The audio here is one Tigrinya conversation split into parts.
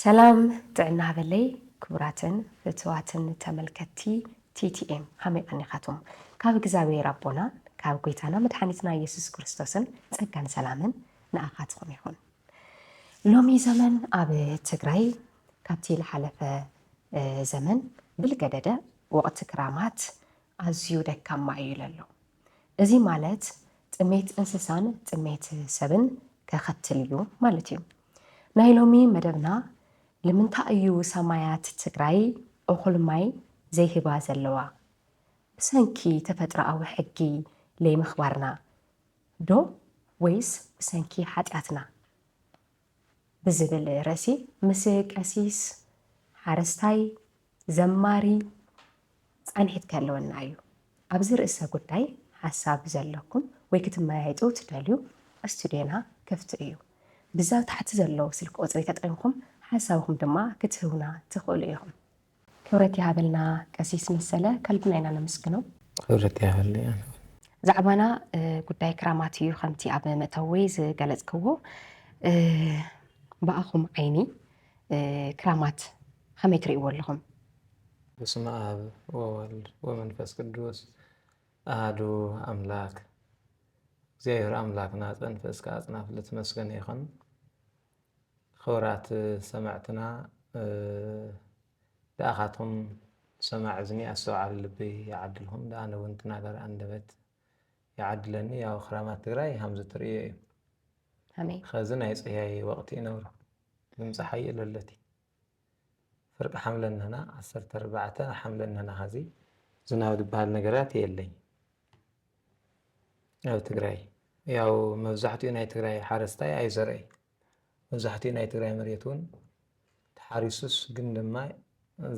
ሰላም ጥዕና ሃበለይ ክቡራትን ፍትዋትን ተመልከትቲ ቲቲኤም፣ ከመይ ቀኒኻትኩም? ካብ እግዚኣብሔር ኣቦና ካብ ጎይታና መድሓኒትና ኢየሱስ ክርስቶስን ጸጋን ሰላምን ንኣኻትኩም ይኹን። ሎሚ ዘመን ኣብ ትግራይ ካብቲ ዝሓለፈ ዘመን ብልገደደ ወቕቲ ክራማት ኣዝዩ ደካማ እዩ ለሎ። እዚ ማለት ጥሜት እንስሳን ጥሜት ሰብን ከኸትል እዩ ማለት እዩ። ናይ ሎሚ መደብና ልምንታይ እዩ ሰማያት ትግራይ እኹል ማይ ዘይህባ ዘለዋ? ብሰንኪ ተፈጥሮኣዊ ሕጊ ለይምኽባርና ዶ ወይስ ብሰንኪ ሓጢኣትና? ብዝብል ርእሲ ምስ ቀሲስ፣ ሓረስታይ፣ ዘማሪ ጻንሒት ክህልወና እዩ። ኣብዚ ርእሰ ጉዳይ ሓሳብ ዘለኩም ወይ ክትመያየጡ ትደልዩ ስቱድዮና ክፍቲ እዩ። ብዛ ታሕቲ ዘሎ ስልኪ ቁጽሪ ተጠቒምኩም ሓሳብኩም ድማ ክትህቡና ትኽእሉ ኢኹም። ክብረት ይሃበልና ቀሲስ መሰለ፣ ከልብና ኢና ነመስግኖ። ክብረት ይሃበልና። ዛዕባና ጉዳይ ክራማት እዩ። ከምቲ ኣብ መእተዊ ዝገለጽክዎ፣ ብኣኹም ዓይኒ ክራማት ከመይ ትርእይዎ ኣለኹም? በስመ ኣብ ወወልድ ወመንፈስ ቅዱስ ኣሃዱ ኣምላክ። እግዚኣብሔር ኣምላክና ጸንፈ እስከ ኣጽናፍ ልትመስገን ይኹን። ክቡራት ሰማዕትና፣ ደኣኻትኩም ሰማዕ እዝኒ ኣስተውዓሊ ልቢ ይዓድልኩም፣ ደኣነ እውን ትናገር ኣንደበት ይዓድለኒ። ያው ክራማት ትግራይ ሃምዚ ትርእዮ እዩ። ኣሜን። ኸዚ ናይ ጽህያይ ወቕቲ ይነብሩ። ድምፂ ሓይ እለለቲ። ፍርቂ ሓምለ እንህና፣ ዓሰርተ ኣርባዕተ ሓምለ እንህና ኸዚ ዝናብ ዝበሃል ነገራት የለይ። ኣብ ትግራይ ያው መብዛሕትኡ ናይ ትግራይ ሓረስታይ ኣይዘርእ። መብዛሕትኡ ናይ ትግራይ መሬት እውን ተሓሪሱስ ግን ድማ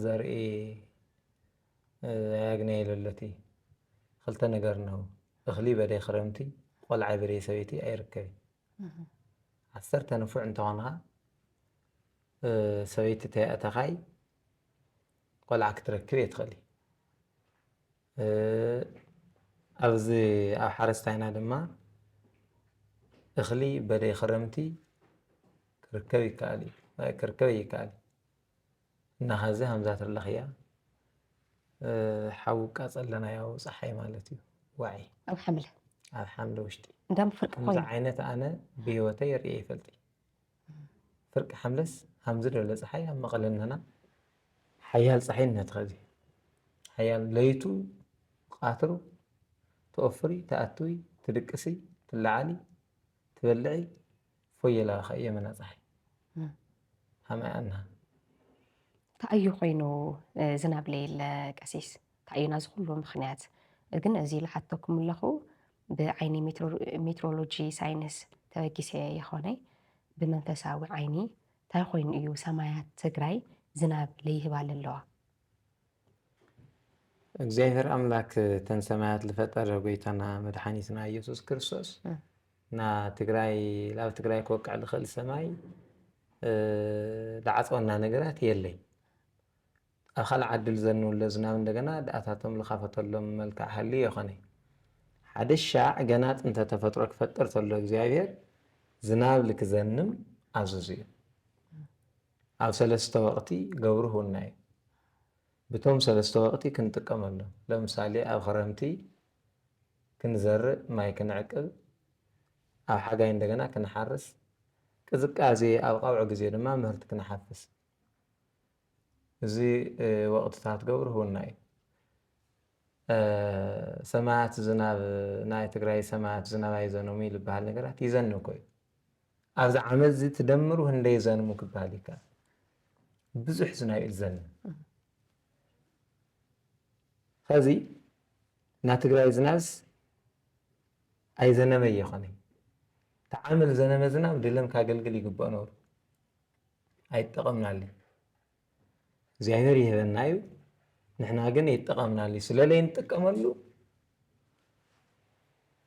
ዘርኢ ኣያግነ የለለቲ። ክልተ ነገር ነው። እኽሊ በደይ ክረምቲ፣ ቆልዓይ በደይ ሰበይቲ ኣይርከብን። ዓሰርተ ንፉዕ እንተኾንኻ ሰበይቲ ተየእተኻይ ቆልዓ ክትረክብ የትኽእሊ። ኣብዚ ኣብ ሓረስታይና ድማ እኽሊ በደይ ክረምቲ ክርከብ ይከኣል እዩ፣ ክርከብ ይከኣል እዩ። እና ኸዚ ሃምዛ ትርለኽያ ሓዊ ቃጸለና ያው ፀሓይ ማለት እዩ። ዋዒ ኣብ ሓምለ ኣብ ሓምለ ውሽጢ እንዳም ፍርቂ ከምዚ ኮይኑ ዓይነት ኣነ ብህይወተይ ርእየ ይፈልጥ። ፍርቂ ሓምለስ ሃምዚ ደለ ፀሓይ ኣብ መቐለነና ሓያል ፀሓይ እነትኸዚ ሓያል ለይቱ ቃትሩ ትኦፍሪ ትኣትዊ ትድቅሲ ትለዓሊ ትበልዒ ፎየላ ከየመና ፀሓይ ሃማያ ኣና ተኣዩ ኮይኑ ዝናብ ለየለ ቀሲስ ተኣዩ ናዚ ኩሉ ምኽንያት ግን እዚ ልሓተኩም ኣለኹ ብዓይኒ ሜትሮሎጂ ሳይንስ ተበጊሰ የኾነይ ብመንፈሳዊ ዓይኒ እንታይ ኮይኑ እዩ ሰማያት ትግራይ ዝናብ ለይህባል ኣለዋ እግዚኣብሔር ኣምላክ ተን ሰማያት ዝፈጠረ ጎይታና መድሓኒትና ኢየሱስ ክርስቶስ ና ትግራይ ላብ ትግራይ ክወቅዕ ዝኽእል ሰማይ ዝዓፀወና ነገራት የለይ ኣብ ካልእ ዓዲ ዝዘንብለ ዝናብ እንደገና ደኣታቶም ዝኻፈተሎም መልክዕ ሃልዩ የኾነ ሓደ ሻዕ ገና ጥንተ ተፈጥሮ ክፈጥር ተሎ እግዚኣብሔር ዝናብ ልክዘንም ኣዘዙ እዩ ኣብ ሰለስተ ወቕቲ ገብሩ ህውና እዩ ብቶም ሰለስተ ወቕቲ ክንጥቀመሎም ለምሳሌ ኣብ ኽረምቲ ክንዘርእ ማይ ክንዕቅብ ኣብ ሓጋይ እንደገና ክንሓርስ ቅዝቃዜ ኣብ ቐውዒ ግዜ ድማ ምህርቲ ክንሓፍስ እዚ ወቕትታት ገብሩ ህውና እዩ ሰማያት ዝናብ ናይ ትግራይ ሰማያት ዝናብ ኣይዘነሙ ዝበሃል ነገራት ይዘንብ እኮ እዩ ኣብዚ ዓመት እዚ ትደምሩ ህንደይ ዘንሙ ክበሃል ይከኣል ብዙሕ ዝናብ እዩ ዝዘንብ ኸዚ ና ትግራይ ዝናብስ ኣይዘነመ እየኾነ ተዓመል ዘነመ ዝናብ ድለም ካገልግል ይግብኦ ነሩ ኣይጠቐምናሉ እግዚኣብሔር ይህበና እዩ ንሕና ግን ይጠቐምናሉ ስለለይ ንጥቀመሉ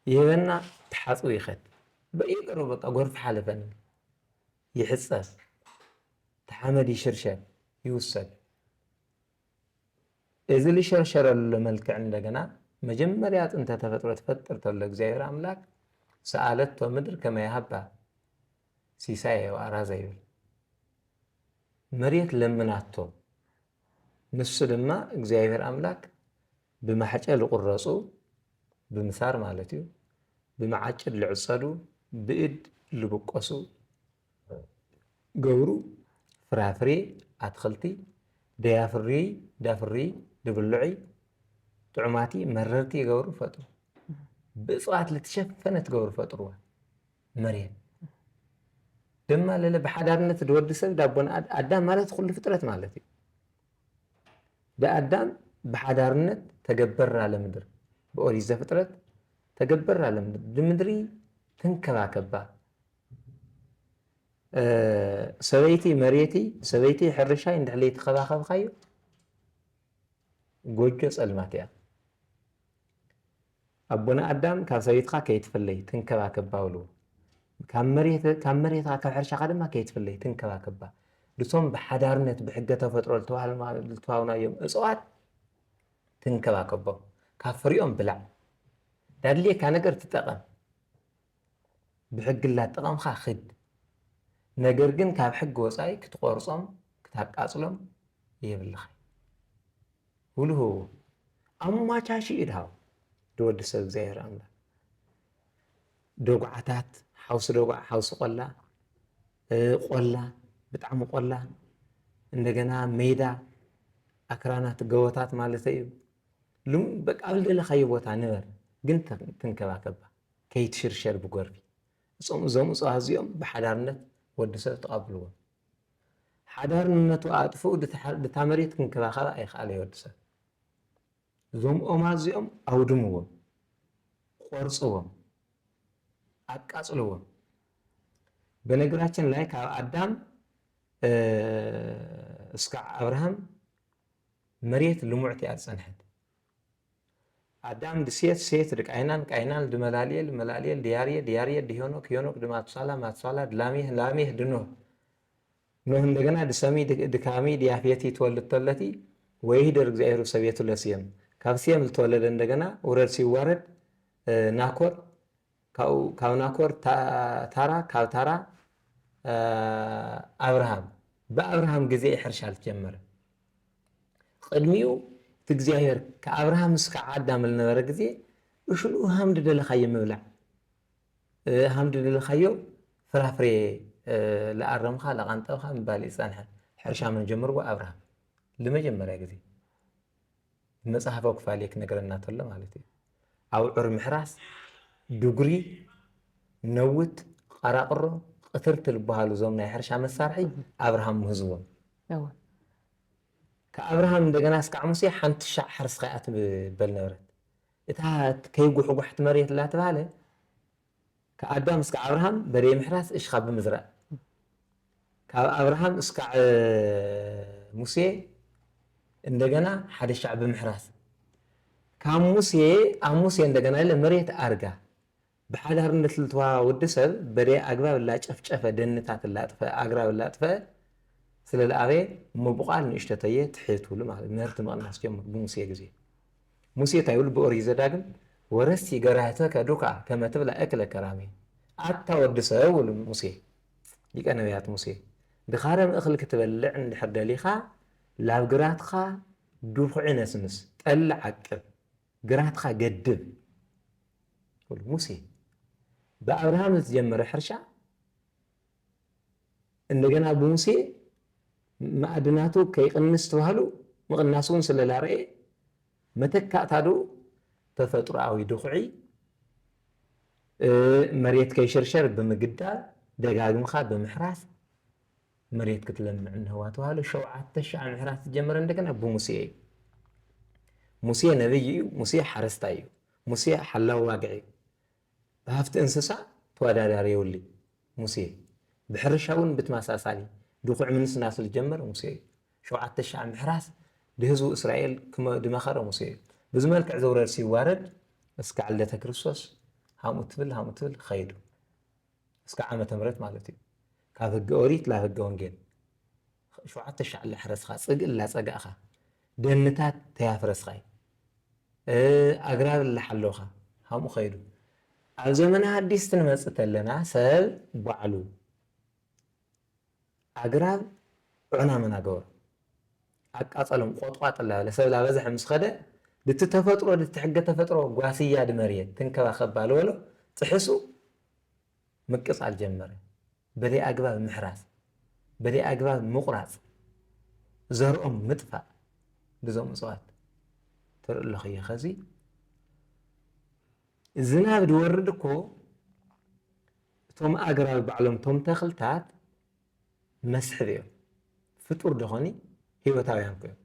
ይህበና ተሓፅቡ ይኸድ በየገሩ በቃ ጎርፊ ሓለፈኒ ይሕፀብ ተሓመድ ይሽርሸር ይውሰድ እዚ ልሸርሸረሉ መልክዕ እንደገና መጀመርያ ጥንተ ተፈጥሮ ትፈጥር ተሎ እግዚኣብሔር ኣምላክ ሰኣለቶ ምድር ከመ ይሃባ ሲሳየ ወኣራዘ ይብል መሬት ለምናቶ። ንሱ ድማ እግዚኣብሔር ኣምላክ ብማሕጨ ልቁረጹ፣ ብምሳር ማለት እዩ፣ ብመዓጭድ ልዕጸዱ፣ ብእድ ልብቆሱ ገብሩ፣ ፍራፍሬ ኣትክልቲ ደያፍሪ፣ ዳፍሪ ድብልዑ፣ ጥዑማቲ መረርቲ ይገብሩ ፈጥሩ። ብእፅዋት ልትሸፈነት ገብሩ ፈጥሩዋ መሬት። ድማ ለለ ብሓዳርነት ድወዲ ሰብ ዳቦን ኣድ-፣ ኣዳም ማለት ኩሉ ፍጥረት ማለት እዩ። ደኣዳም ብሓዳርነት ተገበራ ለምድር፣ ብኦሪት ዘፍጥረት ተገበራ ለምድር፣ ንምድሪ ትንከባከባ። እ፣ ሰበይቲ መሬቲ፣ ሰበይቲ ሕርሻይ እንድሕር ለይተኸባኸብካዮ ጎጆ ጸልማት እያ። ኣቦና ኣዳም ካብ ሰበይትኻ ከይትፍለይ ትንከባከባ በልዎ። ካብ መሬት-፣ ካብ መሬትኻ ካብ ሕርሻኻ ድማ ከይትፍለይ ትንከባከባ። ድቶም ብሓዳርነት ብሕገ ተፈጥሮ ልተዋህልማ-፣ ልተዋውናዮም እፅዋት ትንከባከቦም። ካብ ፍሪኦም ብላዕ። ዳድልየካ ነገር ትጠቐም። ብሕጊ ላጠቐምካ ክድ። ነገር ግን ካብ ሕጊ ወፃኢ ክትቆርጾም፣ ክታቃጽሎም የብልኻይ። ውልህዎ። ኣማቻችኡ ድሃው ድወዲ ሰብ እግዚኣብሔር ኣምላክ። ደጉዓታት፣ ሓውሲ ደጉዓ፣ ሓውሲ ቆላ፣ እ፣ ቆላ፣ ብጣዕሚ ቆላ፣ እንደገና ሜዳ፣ ኣክራናት፣ ገቦታት ማለት እዩ። ልም-፣ በቃ ኣብ ዝደለኻዮ ቦታ ንበር፣ ግን ተ-፣ ትንከባከባ፣ ከይትሽርሸር ብጎርፊ። እዞም፣ እዞም እፅዋት እዚኦም ብሓዳርነት ወዲ ሰብ ተቐብልዎም። ሓዳርነቱ ኣጥፍኡ ድታ-፣ ድታ መሬት ክንከባኸባ ኣይኸኣለ ወዲ ሰብ። እዞም ኦማት እዚኦም ኣውድምዎም፣ ቆርፅዎም፣ ኣቃፅልዎም። በነገራችን ላይ ካብ ኣዳም፣ እ፣ እስካዕ ኣብርሃም መሬት ልሙዕቲ እያ ዝፀንሐት። ኣዳም ድሴት፣ ሴት ድቃይናን፣ ቃይናን ድመላልኤል፣ መላልኤል ድያርየድ፣ ድያርየድ ድሄኖክ፣ ሄኖክ ድማቱሳላ፣ ማቱሳላ ድላሜህ፣ ላሜህ ድኖህ፣ ኖህ እንደገና ድሰሚ፣ ድ-፣ ድካሚ ድያፌቲ ትወልድ ተለቲ፣ ወይህደር እግዚኣብሔር ሰቤቱ ለሴም። ካብ ሴም ልተወለደ እንደገና ውረድ ሲዋረድ፣ እ፣ ናኮር፣ ካብኡ፣ ካብ ናኮር ታ-፣ ታራ፣ ካብ ታራ፣ እ፣ ኣብርሃም። ብኣብርሃም ግዜ እዩ ሕርሻ ልትጀመረ። ቅድሚኡ እቲ እግዚኣብሔር ከኣብርሃም እስከ ኣዳም ልነበረ ግዜ እሽሉ ሃም ድደለኻዮ ምብላዕ፣ እ፣ ሃም ድደለኻዮ ፍራፍሬ፣ እ፣ ለኣረምኻ፣ ለቓንጠብኻ ምባል እዩ ዝጸንሐ። ሕርሻ መን ጀምርዎ? ኣብርሃም። ልመጀመርያ ግዜ። መጽሓፈ ኩፋሌ ክነግረና ተሎ ማለት እዩ። ኣብዑር ምሕራስ፣ ድጉሪ፣ ነውት፣ ቐራቕሮ፣ ቅትርቲ ልበሃሉ እዞም ናይ ሕርሻ መሳርሒ ኣብርሃም ምህዝዎም። እወ። ከኣብርሃም እንደገና እስካዕ ሙሴ ሓንቲ ሻዕ ሓርስኻ እያ ትበል ነበረት። እታ ከይጉሕጓሕቲ መሬት ላተባሃለ ከኣዳም እስካዕ ኣብርሃም በደይ ምሕራስ እሽኻ ብምዝራእ። ካብ ኣብርሃም እስካዕ ሙሴ እንደገና ሓደ ሻዕ ብምሕራስ። ካብ ሙሴ፣ ኣብ ሙሴ እንደገና ኢለ መሬት ኣርጋ። ብሓዳርነት ልትዋ ወዲ ሰብ በደይ ኣግራብ ላጨፍጨፈ፣ ደንታት ላጥፈ፣ ኣግራብ ላጥፈ፣ ስለ ለኣበየ ምቡቓል ንእሽተተየ ትሕት ብሉ ማለት ምህርቲ ምቕናስ ጀምሩ ብሙሴ ግዜ። ሙሴ እንታይ ይብሉ ብኦሪት ዘዳግም? "ወረሲ ገራህተከ ዱካ ከመ ትብላ እክለ ከራሜ።" ኣታ ወዲ ሰብ፣ ይብሉ ሙሴ፣ ሊቀ ነቢያት ሙሴ፣ "ድኻረ ምእኽል ክትበልዕ እንድሕር ደሊኻ፣ ላብ ግራትኻ ድኹዒ ነስንስ፣ ጠሊ ዓቅብ፣ ግራትኻ ገድብ።" ይብሉ ሙሴ። ብኣብርሃም ዝተጀመረ ሕርሻ እንደገና ብሙሴ መኣድናቱ ከይቕንስ ተባህሉ ምቕናስ እውን ስለ ላረኤ መተካእታዱ ተፈጥሮኣዊ ድኹዒ፣ እ፣ መሬት ከይሽርሸር ብምግዳብ ደጋግምኻ ብምሕራስ መሬት ክትለምዕ እንህዋ ተባህሉ ሸውዓተ ሻዕ ምሕራስ ዝጀመረ እንደገና ብሙሴ እዩ። ሙሴ ነብይ እዩ። ሙሴ ሓረስታይ እዩ። ሙሴ ሓላው ዋግዕ እዩ። ብሃፍቲ እንስሳ ተወዳዳሪ የብሉይ። ሙሴ ብሕርሻ እውን ብትመሳሳሊ ድኹዕ ምንስናስ ዝጀመረ ሙሴ እዩ። ሸውዓተ ሻዕ ምሕራስ ድህዝቡ እስራኤል ክመ-፣ ድመኸረ ሙሴ እዩ። ብዚ መልክዕ ዘውረድ ሲዋረድ እስካዕ ልደተ ክርስቶስ ሃምኡ ትብል ሃምኡ ትብል ኸይዱ። እስካዕ ዓመተ ምህረት ማለት እዩ። ካብ ህገ ኦሪት ላብ ህገ ወንጌል ሸውዓተ ሻዕ ላሕረስኻ፣ ጽግእ ላጸጋእኻ፣ ደንታት ተያፍረስኻ እዩ። እ፣ ኣግራብ ላሓለኻ ሃምኡ ኸይዱ። ኣብ ዘመነ ሓዲስ ክንመጽእ ተለና ሰብ ባዕሉ ኣግራብ ዑና መና ገበሩ። ኣቃጸሎም ቆጥቋጥ ላበለ ሰብ ላበዝሐ ምስ ኸደ ድቲ ተፈጥሮ ድቲ ሕገ ተፈጥሮ ጓስያ ድመርየት ትንከባኸባ ልበሎ ጥሕሱ ምቅጻል ጀመረ። በደይ ኣግባብ ምሕራስ፣ በደይ ኣግባብ ምቑራጽ፣ ዘርኦም ምጥፋእ ብዞም እፅዋት ትርኢ ኣለኹ እየ። ኸዚ ዝናብ ድወርድ እኮ እቶም ኣግራብ ባዕሎም እቶም ተኽልታት መስሕብ እዮም። ፍጡር ደኾኒ ህይወታውያን እኮ እዮም።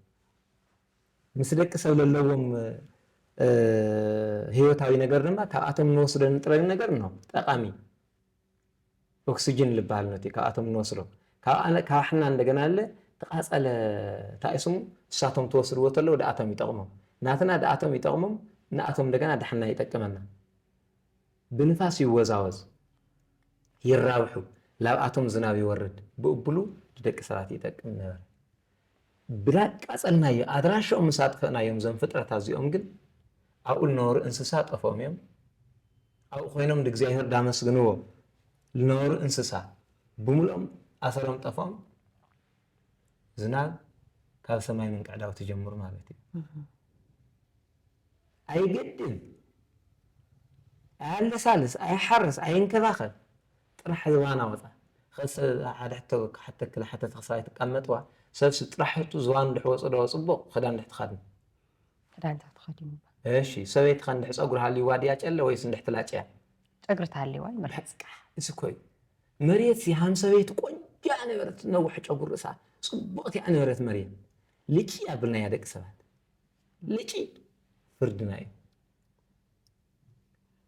ምስ ደቂ ሰብ ለለዎም ህይወታዊ ነገር ድማ ካብኣቶም ንወስዶ ንጥረ ነገር ነው ጠቃሚ ኦክሲጅን ልበሃል ነቲ ካብኣቶም ንወስዶ ካብ ሕና እንደገና ለ ተቃጸለ ታይስሙ እሳቶም ትወስድዎ ተለው ደኣቶም ይጠቅሞም ናትና ደኣቶም ይጠቅሞም ንኣቶም እንደገና ዳሕና ይጠቅመና ብንፋስ ይወዛወዝ ይራብሑ ላብኣቶም ዝናብ ይወርድ ብእብሉ ንደቂ ሰባት ይጠቅም ነበረ ብዳቃጸልናዮ ኣድራሽኦም ምስ ኣጥፈእናዮም ዘም ፍጥረት ኣዚኦም ግን ኣብኡ ልነበሩ እንስሳ ጠፍኦም እዮም ኣብኡ ኮይኖም ንእግዚኣብሔር ዳመስግንዎ ልነበሩ እንስሳ ብምልኦም ኣሰሮም ጠፍኦም ዝናብ ካብ ሰማይ ምንቅዕዳው ትጀምሩ ማለት እዩ ኣይገድም ኣያለሳልስ ኣያሓርስ ኣየንከባኸብ ጥራሕ ዝባና ወፃ ኸሰ ሓደ ሕቶ ክሓተክል ሓተት ክሳይ ትቀመጥዋ ሰብሲ ጥራሕ ሕቱ ዝባኑ ድሕወፅዶ ፅቡቅ ክዳን ድሕትኻድን ክዳን ተኸዲኑ እሺ ሰበይትኻ እንድሕ ፀጉሪ ሃልይዋ ድያ ጨለ ወይስ እንድሕ ትላጭያ ጨግሪ ትሃልይዋ ይመርሐ በቃ እዚ እኮ እዩ መሬት ሲ ሃም ሰበይቲ ቆንጆ እያ ነበረት ነውሕ ጨጉሪ ርእሳ ፅቡቅቲ እያ ነበረት መሬት ልጭ ኣብልናያ ደቂ ሰባት ልጭ ፍርድና እዩ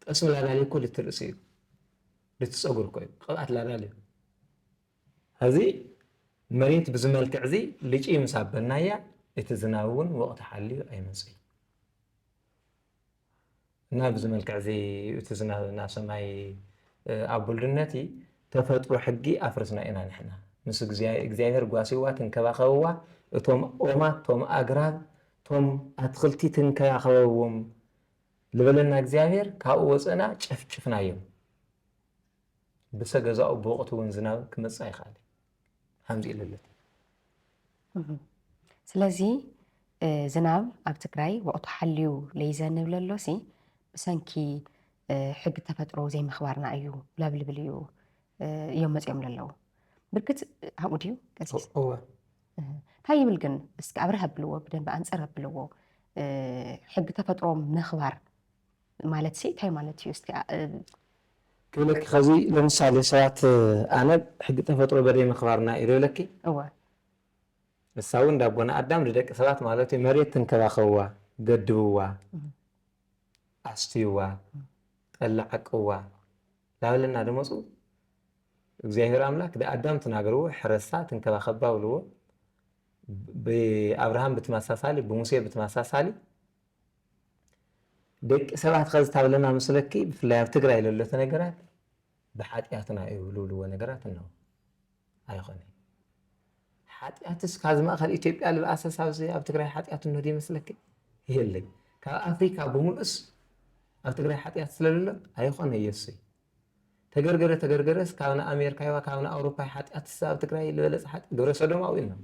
ጠስሚ ላዳሊ እኮ ልትርእሲ እዩ ልትፀጉር እኮ እዩ ቅብኣት ላዳሊ እዩ ሕዚ መሬት ብዚ መልክዕ እዚ ልጭ ምስ ኣበልናያ እቲ ዝናብ እውን ወቕቲ ሓልዩ ኣይመፅእ እና ብዚ መልክዕ እዚ እቲ ዝናብ ናብ ሰማይ ኣብ ብልድነቲ ተፈጥሮ ሕጊ ኣፍርስና ኢና ንሕና ምስ እግዚኣብሔር ጓሲዋ ትንከባኸብዋ እቶም ኦማት ቶም ኣግራብ ቶም ኣትክልቲ ትንከባኸበዎም ልበለና እግዚኣብሔር ካብኡ ወፅእና ጨፍጭፍናዮም ብሰገዛኡ ብወቕቱ እውን ዝናብ ክመፅእ ኣይኽኣልን። ሃምዚ ኢለለት። ስለዚ ዝናብ ኣብ ትግራይ ወቕቱ ሓልዩ ለይዘንብ ለሎሲ ብሰንኪ ሕጊ ተፈጥሮ ዘይምኽባርና እዩ ለብልብል እዩ እዮም መፂኦም ለለዉ። ብርግፅ ከምኡ ድዩ ቀሲስ? እወ። እንታይ ይብል ግን እስኪ ኣብርህ ኣብልዎ ብደንቢ ኣንፅር ኣብልዎ ሕጊ ተፈጥሮ ምኽባር ማለት ሲ እንታይ ማለት እዩ እስቲ ክብለኪ ከዚ ለምሳሌ ሰባት ኣነ ሕጊ ተፈጥሮ በደይ ምኽባርና እዩ ልብለኪ እወ እሳ እውን እንዳቦና ኣዳም ንደቂ ሰባት ማለት እዩ መሬት ትንከባኸብዋ ገድብዋ ኣስትይዋ ጠሊ ዓቅዋ ላበለና ደመፁ እግዚኣብሔር ኣምላክ ንኣዳም ትናገርዎ ሕረሳ ትንከባኸባ ብልዎ ብኣብርሃም ብትመሳሳሊ ብሙሴ ብትመሳሳሊ ደቂ ሰባት ከዚ ታብለና መስለኪ ብፍላይ ኣብ ትግራይ ለሎ እቲ ነገራት ብሓጢኣትና እዩ ዝብልዎ ነገራት እነሆ ኣይኮነን ሓጢኣትስ ካብዚ ማእኸል ኢትዮጵያ ልብኣሰስ ኣብዚ ኣብ ትግራይ ሓጢኣት እነሆ ይመስለኪ የለይ ካብ ኣፍሪካ ብምሉእስ ኣብ ትግራይ ሓጢኣት ስለለሎ ኣይኮነ የሱይ ተገርገረ ተገርገረስ ካብ ንኣሜሪካ ይዋ ካብ ንኣውሮፓ ሓጢኣትስ ኣብ ትግራይ ዝበለፀ ሓጢኣት ግብረ ሰዶም ኣውኢልና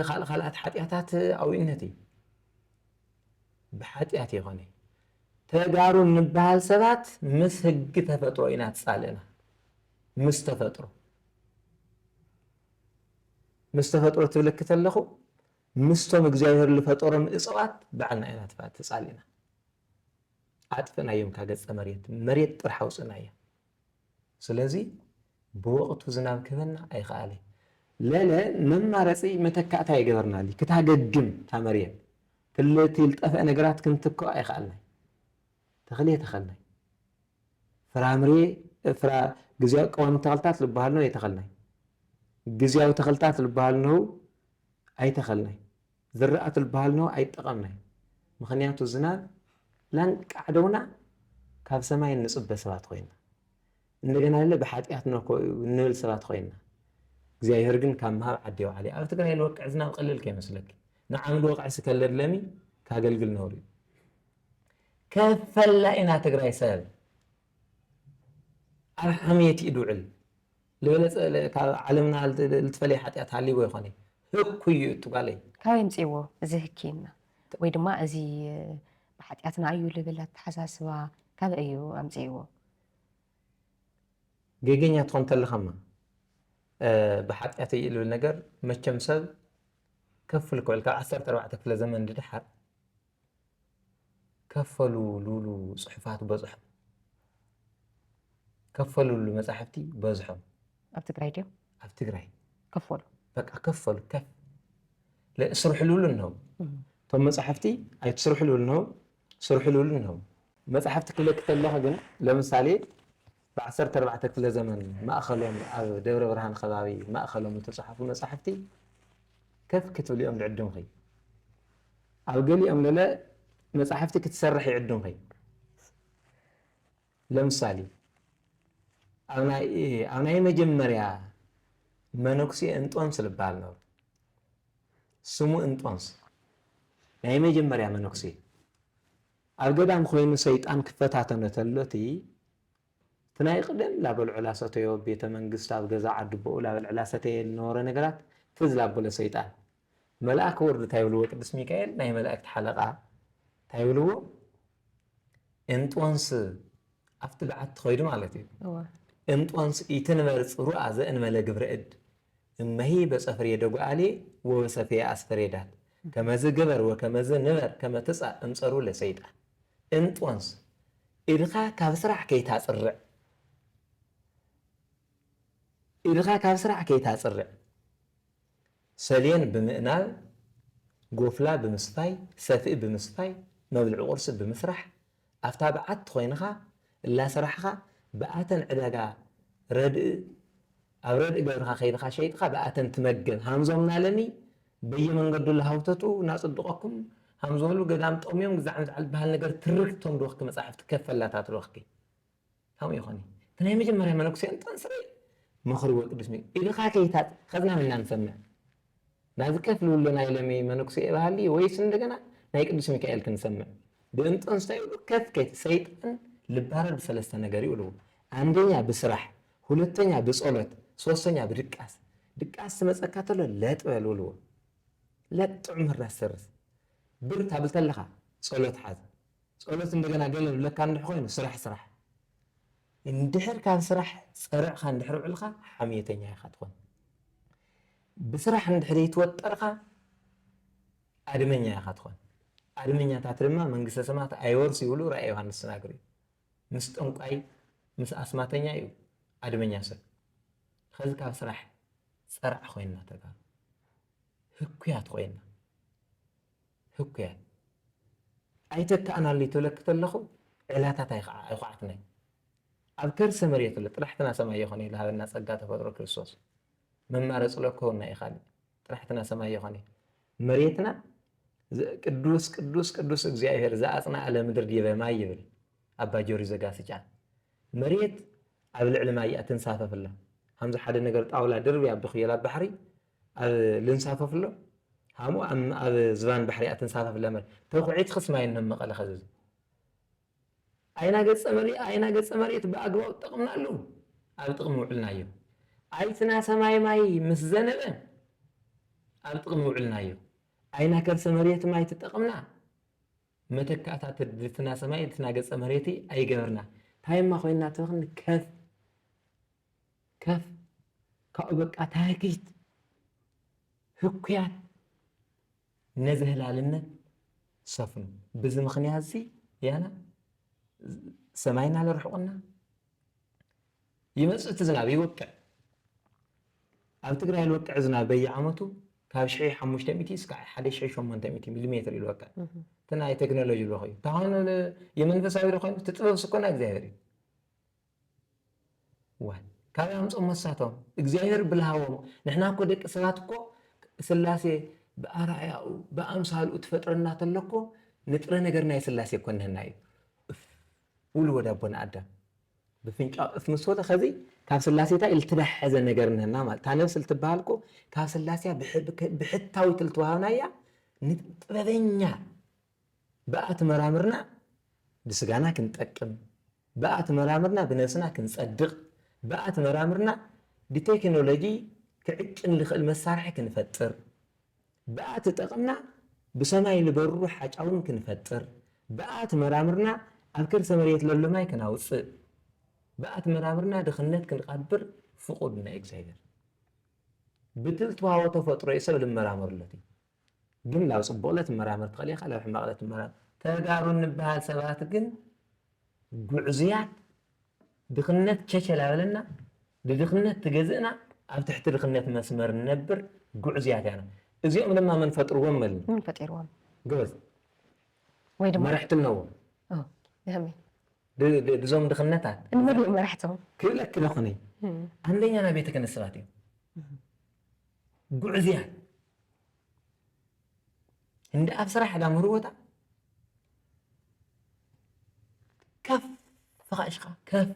ካልእ ካልኣት ሓጢኣታት ኣውኢነት እዩ ብሓጢኣት ይኾነ ተጋሩ እንበሃል ሰባት ምስ ህጊ ተፈጥሮ ኢና ትፃልእና ምስ ተፈጥሮ ምስ ተፈጥሮ ትብልክ ተለኹ ምስቶም እግዚኣብሔር ዝፈጠሮም እፅዋት ባዕልና ኢና ተፃሊእና ኣጥፍእናዮም ካብ ገፀ መሬት መሬት ጥራሕ ኣውፅእናያ ስለዚ ብወቕቱ ዝናብ ክህበና ኣይኸኣለ ለለ መማረፂ መተካእታ የገበርናሊ ክታገግም እታ መሬት ትልቲ ልጠፍአ ነገራት ክንትክኦ ኣይኸኣልናይ ተኽሊ የተኸልናይ ፍራምሬ ፍራ ግዜያዊ ቀዋሚ ተኽልታት ዝበሃሉ ነው የተኸልናይ ግዜያዊ ተኽልታት ዝበሃሉ ነው ኣይተኸልናይ ዝረኣት ዝበሃል ነው ኣይጠቐምናይ ምኽንያቱ ዝናብ ላንቃዕደውና ካብ ሰማይ እንፅበ ሰባት ኮይና እንደገና ለ ብሓጢኣት ነኮ እንብል ሰባት ኮይና እግዚኣብሔር ግን ካብ ምሃብ ዓዲ የውዓሊ ኣብ ትግራይ ልወቅዕ ዝናብ ቀልል ከይመስለኪ ንዓምዲ ወቕዕሲ ከለድለሚ ካገልግል ነውር እዩ ከፈላ ኢና ትግራይ ሰብ ኣብ ሓምየት እዩ ድውዕል ዝበለፀ ለ- ካብ ዓለምና ልት- ልትፈለየ ሓጢኣት ሃልይዎ ይኾነ። ህኩይ እዩ እትጓለይ። ካበይ ኣምፅእዎ እዚ ህኪና? ወይ ድማ እዚ ብሓጢኣትና እዩ ልብል ኣተሓሳስባ ካበይ እዩ ኣምፅእዎ? ጌገኛ ትኾን ተለኻማ ብሓጢኣት እዩ ልብል ነገር መቸም ሰብ ከፍል ክብል ካብ ዓሰርተ ኣርባዕተ ክፍለ ዘመን ድድሓር ከፈሉ ልብሉ ፅሑፋት በዝሖም። ከፈሉ ልብሉ መፃሕፍቲ በዝሖም። ኣብ ትግራይ ድዮም ኣብ ትግራይ ከፈሉ? በቃ ከፈሉ ከፍ ለ- ስርሑ ልብሉ እንሆ እቶም መፃሕፍቲ ኣይትስርሑ ልብሉ እንሆ ስርሑ ልብሉ እንሆ መፃሕፍቲ ክብለኪ ከለኹ ግን ለምሳሌ ብዓሰርተ ኣርባዕተ ክፍለ ዘመን ማእኸሎም ኣብ ደብረ ብርሃን ከባቢ ማእኸሎም ዝተፅሓፉ መፃሕፍቲ ከፍ ክትብልኦም ዝዕድምኺ ኣብ ገሊኦም ለለ መፃሕፍቲ ክትሰርሕ ይዕድምኺ ለምሳሌ ኣብ ናይ ኣብ ናይ መጀመርያ መነኩሴ እንጦንስ ዝበሃል ነበሩ። ስሙ እንጦንስ ናይ መጀመርያ መነኩሴ ኣብ ገዳም ኮይኑ ሰይጣን ክፈታተኖ ተሎ እቲ እቲ ናይ ቅደም ላበልዑ ላሰተዮ ቤተ መንግስት ኣብ ገዛ ዓዲ ቦኡ ላበልዑ ላሰተየ ዝነበረ ነገራት ትዝ ላበሎ ሰይጣን መልኣክ ወርድ እንታይ ይብልዎ ቅዱስ ሚካኤል ናይ መላእክት ሓለቃ እንታይ ይብልዎ እንጦንስ ኣብቲ በዓቲ ኸይዱ ማለት እዩ። እወ እንጦንስ ኢትንበር ጽሩኣ ዘእንመለ ግብረ እድ እመሂ በጸፍሬ ደጓኣሌ ወበሰፍየ ኣስፈሬዳት ከመዚ ግበር ወከመዚ ንበር ከመ ትጻእ እምጸሩ ለሰይጣን። እንጦንስ ኢድኻ ካብ ስራሕ ከይታጽርዕ ኢድኻ ካብ ስራሕ ከይታጽርዕ ሰሌን ብምእናብ ጎፍላ ብምስፋይ ሰፍኢ ብምስፋይ መብልዒ ቁርሲ ብምስራሕ ኣብታ በዓቲ ኮይንኻ እላሰራሕኻ ብኣተን ዕዳጋ ረድእ ኣብ ረድእ ገብርኻ ከይድኻ ሸይጥኻ ብኣተን ትመገብ ሃምዞም ናለኒ በየመንገዱ ለሃውተቱ እናፅድቐኩም ሃምዞሉ ገዳም ጠምዮም ግዛዕ ምዝዓል ዝበሃል ነገር ትርክቶም ድወኽኪ መፃሕፍቲ ከፈላታት ድወኽኪ ከምኡ ይኾን እቲ ናይ መጀመርያ መነኩሴ እንጠንስሪ ምኽርዎ ቅዱስ ሚካኤል ኢልኻ ከይታት ኸዝና ምና ንሰምዕ ናዚ ከፍ ልብሎ ናይ ለሚ መነኩሴ እባሃሊ ወይስ እንደገና ናይ ቅዱስ ሚካኤል ክንሰምዕ ብእንጠንስታ ይብሉ ከፍ ከይት ሰይጣን ልባረር ብሰለስተ ነገር ይብሉ አንደኛ ብስራሕ ሁለተኛ ብጸሎት ሶስተኛ ብድቃስ ድቃስ ትመጸካ ተሎ ለጥ በል ውልዎ ለጥ ጥዑም ህራስ ሰርስ ብር ታብል ተለኻ ጸሎት ሓዝ ጸሎት እንደገና ገለ ብለካ እንድሕ ኮይኑ ስራሕ ስራሕ እንድሕር ካብ ስራሕ ጸርዕኻ እንድሕር ውዕልካ ሓምየተኛ ኢኻ ትኾን ብስራሕ እንድሕር ይትወጠርካ ኣድመኛ ኢኻ ትኾን ኣድመኛታት ድማ መንግስተ ሰማት ኣይወርስ ይብሉ ራእይ ዮሃንስ ተናግሩ እዩ ምስ ጠንቋይ ምስ ኣስማተኛ እዩ ኣድመኛ ሰብ ኸዚ ካብ ስራሕ ጸርዕ ኮይንና ተጋሩ ህኩያት ኮይንና ህኩያት ኣይተካእናለይ ትብለኪ ተለኹ ዕላታት ኣይኹዓትናይ ኣብ ከርሰ መሬት ኣሎ ጥራሕትና ሰማይ የኾነ ዝሃበና ጸጋ ተፈጥሮ ክርስቶስ መማረፂ ለክውና እዩ ካልእ ጥራሕትና ሰማይ የኾነ መሬትና ቅዱስ ቅዱስ ቅዱስ እግዚኣብሔር ዘኣፅንኣ ለምድር ዲበ ማይ ይብል ኣባ ጆሪ ዘጋስጫ መሬት ኣብ ልዕሊ ማይ እያ ትንሳፈፍ ኣላ ከምዚ ሓደ ነገር ጣውላ ድርብ ኣብ ድኽየል ኣብ ባሕሪ ኣብ ልንሳፈፍ ኣሎ ሃሙ ኣብ ዝባን ባሕሪ እያ ትንሳፈፍ ኣላ መሬት ተኩዒት ክስማይ እንመቐለ ኸዚ ኣይና ገፀ መሬት ኣይና ገፀ መሬት ብኣግባቡ ተጠቕምናሉ ኣብ ጥቕሚ ውዕልናዮ ኣይትና ሰማይ ማይ ምስ ዘነበ ኣብ ጥቕሚ ውዕልናዮ ኣይና ከርሰ መሬት ማይ ተጠቕምና መተካእታ ድትና ሰማይ ድትና ገፀ መሬት ኣይገበርና ታይማ ኮይና ትኽን ከፍ ከፍ ካብኡ በቃ ታህኪት ህኩያት ነዚ ህላልነት ሰፍኑ ብዚ ምኽንያት እዚ ያና ሰማይና ለርሕቁና ይመፅእ እቲ ዝናብ ይወቅዕ ኣብ ትግራይ ልወቅዕ ዝናብ በየዓመቱ ካብ ሽሒ ሓሙሽተ ሚእቲ እስካብ ሓደ ሽሒ ሸሞንተ ሚእቲ ሚሊሜትር እዩ ልወቅዕ እቲ ናይ ቴክኖሎጂ ልኾ እዩ እንተኾይኑ የመንፈሳዊ ዶ ኮይኑ እቲ ጥበብ ስኮና እግዚኣብሔር እዩ ዋን ካብ ኣምፅኦም መሳቶም እግዚኣብሔር ብልሃዎም ንሕና እኮ ደቂ ሰባት እኮ ስላሴ ብኣርኣያኡ ብኣምሳልኡ ትፈጥረና ተሎ እኮ ንጥረ ነገር ናይ ስላሴ እኮ እንህና እዩ ውሉ ወደ ኣቦና ኣዳም ብፍንጫ እፍ ምስ ወደ ከዚ ካብ ስላሴታ ኢልትዳሐዘ ነገር እንህና ማለት እታ ነብስ ልትበሃል እኮ ካብ ስላሴያ ብሕታዊት ልትወሃብና እያ ንጥበበኛ ብኣ ተመራምርና ብስጋና ክንጠቅም ብኣ ተመራምርና ብነብስና ክንጸድቕ ብኣ ተመራምርና ብቴክኖሎጂ ክዕቅን ዝኽእል መሳርሒ ክንፈጥር፣ ብኣ ተጠቐምና ብሰማይ ዝበሩ ሓጫውን ክንፈጥር፣ ብኣ ተመራምርና ኣብ ከርሰ መሬት ለሎ ማይ ክናውፅእ፣ ብኣ ተመራምርና ድኽነት ክንቐብር ፍቑድ ናይ እግዚኣብሔር። ብትልትዋዎ ተፈጥሮ እዩ ሰብ ልመራመርለት እዩ። ግን ላብ ጽቡቕ ለትመራመር ትኽእል ኢኻ፣ ላብ ሕማቕ ለትመራመር። ተጋሩ እንበሃል ሰባት ግን ጉዕዙያት፣ ድኽነት ቸቸል ኣበለና፣ ድድኽነት ትገዝእና፣ ኣብ ትሕቲ ድኽነት መስመር ንነብር ጉዕዙያት ያና። እዚኦም ድማ መን ፈጥርዎም መልን? ምን ፈጢርዎም ጎበዝ ወይ ድማ መራሕቲ ኣለዎም። ኦ፣ ይሃመይ ድ- ድ- ድዞም ድኽነታት እንመድኡ መራሕቶም ክብለክ ደኹነ። አንደኛ ናይ ቤተ ክህነት ሰባት እዮም። ጉዕዝያን እንደ ኣብ ስራሕ ዳ ምህርዎታ ከፍ ፈኻሽኻ ከፍ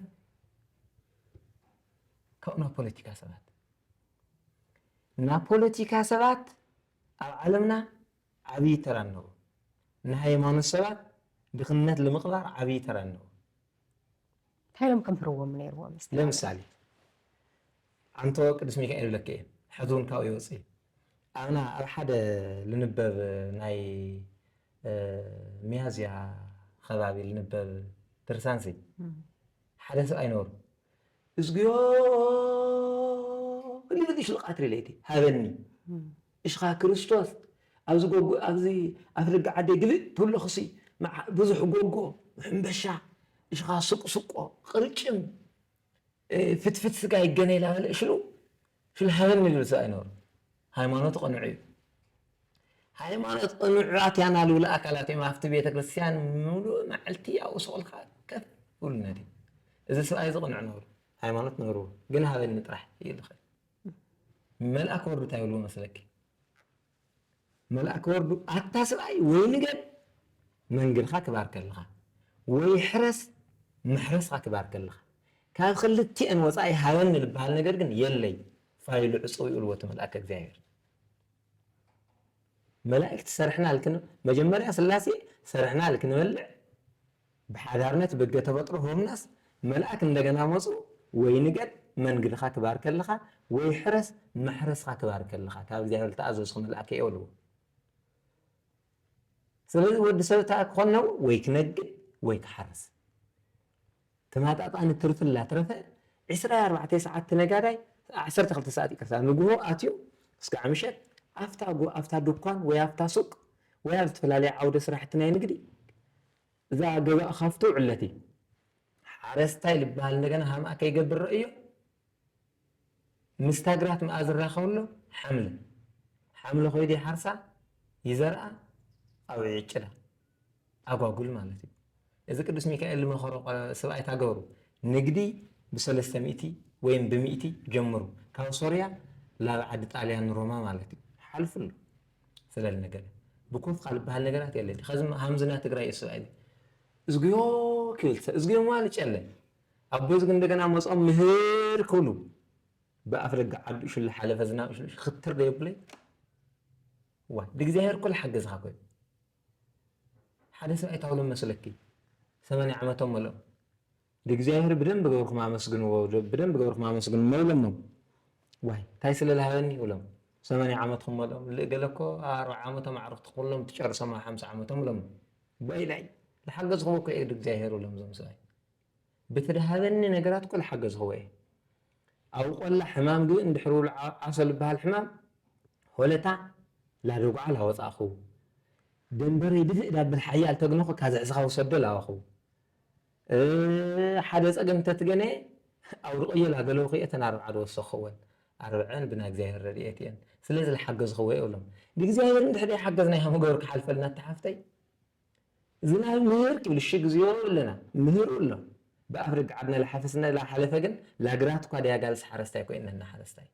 ካብኡ ናብ ፖለቲካ ሰባት ናብ ፖለቲካ ሰባት ኣብ ዓለምና ዓብዪ ተራ ኣለዎ። ንሃይማኖት ሰባት ድኽነት ንምቕባር ዓብዪ ተራ ኣለዎ። እንታይ ኢሎም ከምህርዎም ነይርዎም? እስቲ ለምሳሌ ኣንቶ ቅዱስ ሚካኤል ብለክ እየ ሕዚ እውን ካብኡ ይወፅእ እዩ። ኣብና ኣብ ሓደ ልንበብ ናይ ሚያዝያ ከባቢ ልንበብ ድርሳንሲ ሓደ ሰብ ኣይነበሩ እዝግዮ ልብል ሽልቃትሪ ለይቲ ሃበኒ እሽኻ ክርስቶስ ኣብዚ ጎጎ ኣብዚ ኣፍልጋ ዓደይ ግልእ ትብሎ ክሲ ብዙሕ ጎጎ ሕምበሻ እሽኻ ስቅስቆ ቅርጭም ፍትፍት ስጋ ይገነ ኢላ በለ ሽሉ ሽሉ ሃበኒ ዝብል ሰብ ኣይነበሩ። ሃይማኖቱ ቅኑዕ እዩ። ሃይማኖት ቅኑዓት ያና ልብሉ ኣካላት እዮም ኣብቲ ቤተ ክርስቲያን ምሉእ መዓልቲ ኣብኡ ስቕልካ ከፍ ብሉ ነቲ እዚ ሰብኣይ እዚ ቅኑዕ ነበሩ። ሃይማኖት ነበሩ ግን ሃበኒ ጥራሕ ይልኸ መልኣክ ወርዱ እንታይ ይብሉ መስለኪ? መልኣክ ወርዱ ኣታ ሰብኣይ ወይ ንገድ መንገድኻ ክባርከልኻ ወይ ሕረስ መሕረስኻ ክባርከልኻ ካብ ክልቲአን ወፃኢ ሃበኒ ዝበሃል ነገር ግን የለይ ፋይሉ ዕፅው ይብልዎ እቲ መልኣከ እግዚኣብሔር። መላእክት ሰርሕና ልክን መጀመርያ ስላሴ ሰርሕና ልክንበልዕ ብሓዳርነት በገ ተፈጥሮ ሆምናስ መልኣክ እንደገና መፁ ወይ ንገድ መንግድኻ ክባርከልኻ ወይ ሕረስ መሕረስኻ ክባርከልኻ ካብ እግዚኣብሔር ዝተኣዘዝኩ መልኣከ እየ በልዎ። ስለዚ ወዲ ሰብ እንታይ ክኾን ነው ወይ ክነግድ ወይ ክሓርስ ተማጣጣኒ ትርፊ ላትረፈ ዕስራ ኣርባዕተ ሰዓት ተነጋዳይ ዓሰርተ ክልተ ሰዓት ይቅርታ ንግሆ ኣትዩ እስካዕ ምሸት ኣብታ ጎ- ኣብታ ድኳን ወይ ኣብታ ሱቅ ወይ ኣብ ዝተፈላለየ ዓውደ ስራሕቲ ናይ ንግዲ እዛ ገዛ ካፍቱ ዕለቲ ሓረስታይ ዝበሃል እንደገና ሃምኣ ከይገብር ረእዮ ምስታ ግራት መኣ ዝራኸብሎ ሓምለ ሓምለ ኮይዱ ይሓርሳ ይዘርኣ ኣብኡ ይዕጭዳ ኣጓጉል ማለት እዩ። እዚ ቅዱስ ሚካኤል ዝመኸሮ ቆ- ሰብኣይ ታገበሩ ንግዲ ብሰለስተ ሚእቲ ወይም ብሚእቲ ጀምሩ ካብ ሶርያ ላብ ዓዲ ጣልያን ንሮማ ማለት እዩ ሓልፍሉ ስለል ነገር ብኮፍካ ዝበሃል ነገራት የለ ከዚ ሃምዝና ትግራይ እዩ ሰብኣይ እዚ እዝግዮ ክብል ሰብ እዝግዮ ማለት ጨለ ኣቦ እዝግ እንደገና መፅኦም ምህር ክብሉ ብኣፍ ደገ ዓዱ ሽሉ ሓለፈ ዝናብ ሽሉ ክትር ደየብለይ ዋ ድእግዚኣብሔር ኩሉ ሓገዝኻ ኮይኑ ሓደ ሰብኣይ ታውሎም መስለኪ ሰማንያ ዓመቶም መለኦም ድእግዚኣብሔር ብደንብ ገብርኩም ኣመስግንዎ ብደንብ ገብርኩም ኣመስግንዎ ይብለሞም ዋይ እንታይ ስለ ዝሃበኒ ይብሎም ሰማንያ ዓመትኩም መለኦም ልእ ገለ እኮ ኣርብዓ ዓመቶም ኣዕሩኽቲ ኩሎም ትጨርሶም ኣብ ሓምሳ ዓመቶም ይብሎም ባይላይ ዝሓገዝኩም እኮ እየ ድእግዚኣብሔር ይብሎም እዞም ሰብኣይ ብቲ ዝሃበኒ ነገራት እኮ ዝሓገዝኽዎ እየ። ኣብ ቆላ ሕማም ግእ እንድሕር ውሉ ዓሶ ዝበሃል ሕማም ሆለታ ላደጉዓ ላወፃእኽዎ። ደንበረይ ድፍእ ዳብል ሓያል ተግነኹ ካዝዕዝኻ ውሰዶ ላበኽዎ። ሓደ ፀገም እንተትገነየ ኣውርቐዮ ላገለውኽዮ እተን ኣርብዓ ዝወሰኽወን ኣርብዐን ብናይ እግዚኣብሔር ረድኤት እየን። ስለዚ ዝሓገዝኽዎ እየ እብሎም። ብእግዚኣብሔር እንድሕር ደይሓገዝናዮ ምገበሩ ክሓልፈልና እታ ሓፍተይ። ዝናብ ምህር ክብል ሽግ ዝዮ ኣለና ምህር ኣሎ ብኣፍሪቃ ዓድና ለሓፈስና ላሓለፈ ግን ላግራት እኳ ደያጋልስ ሓረስታይ ኮይንና ሓረስታይ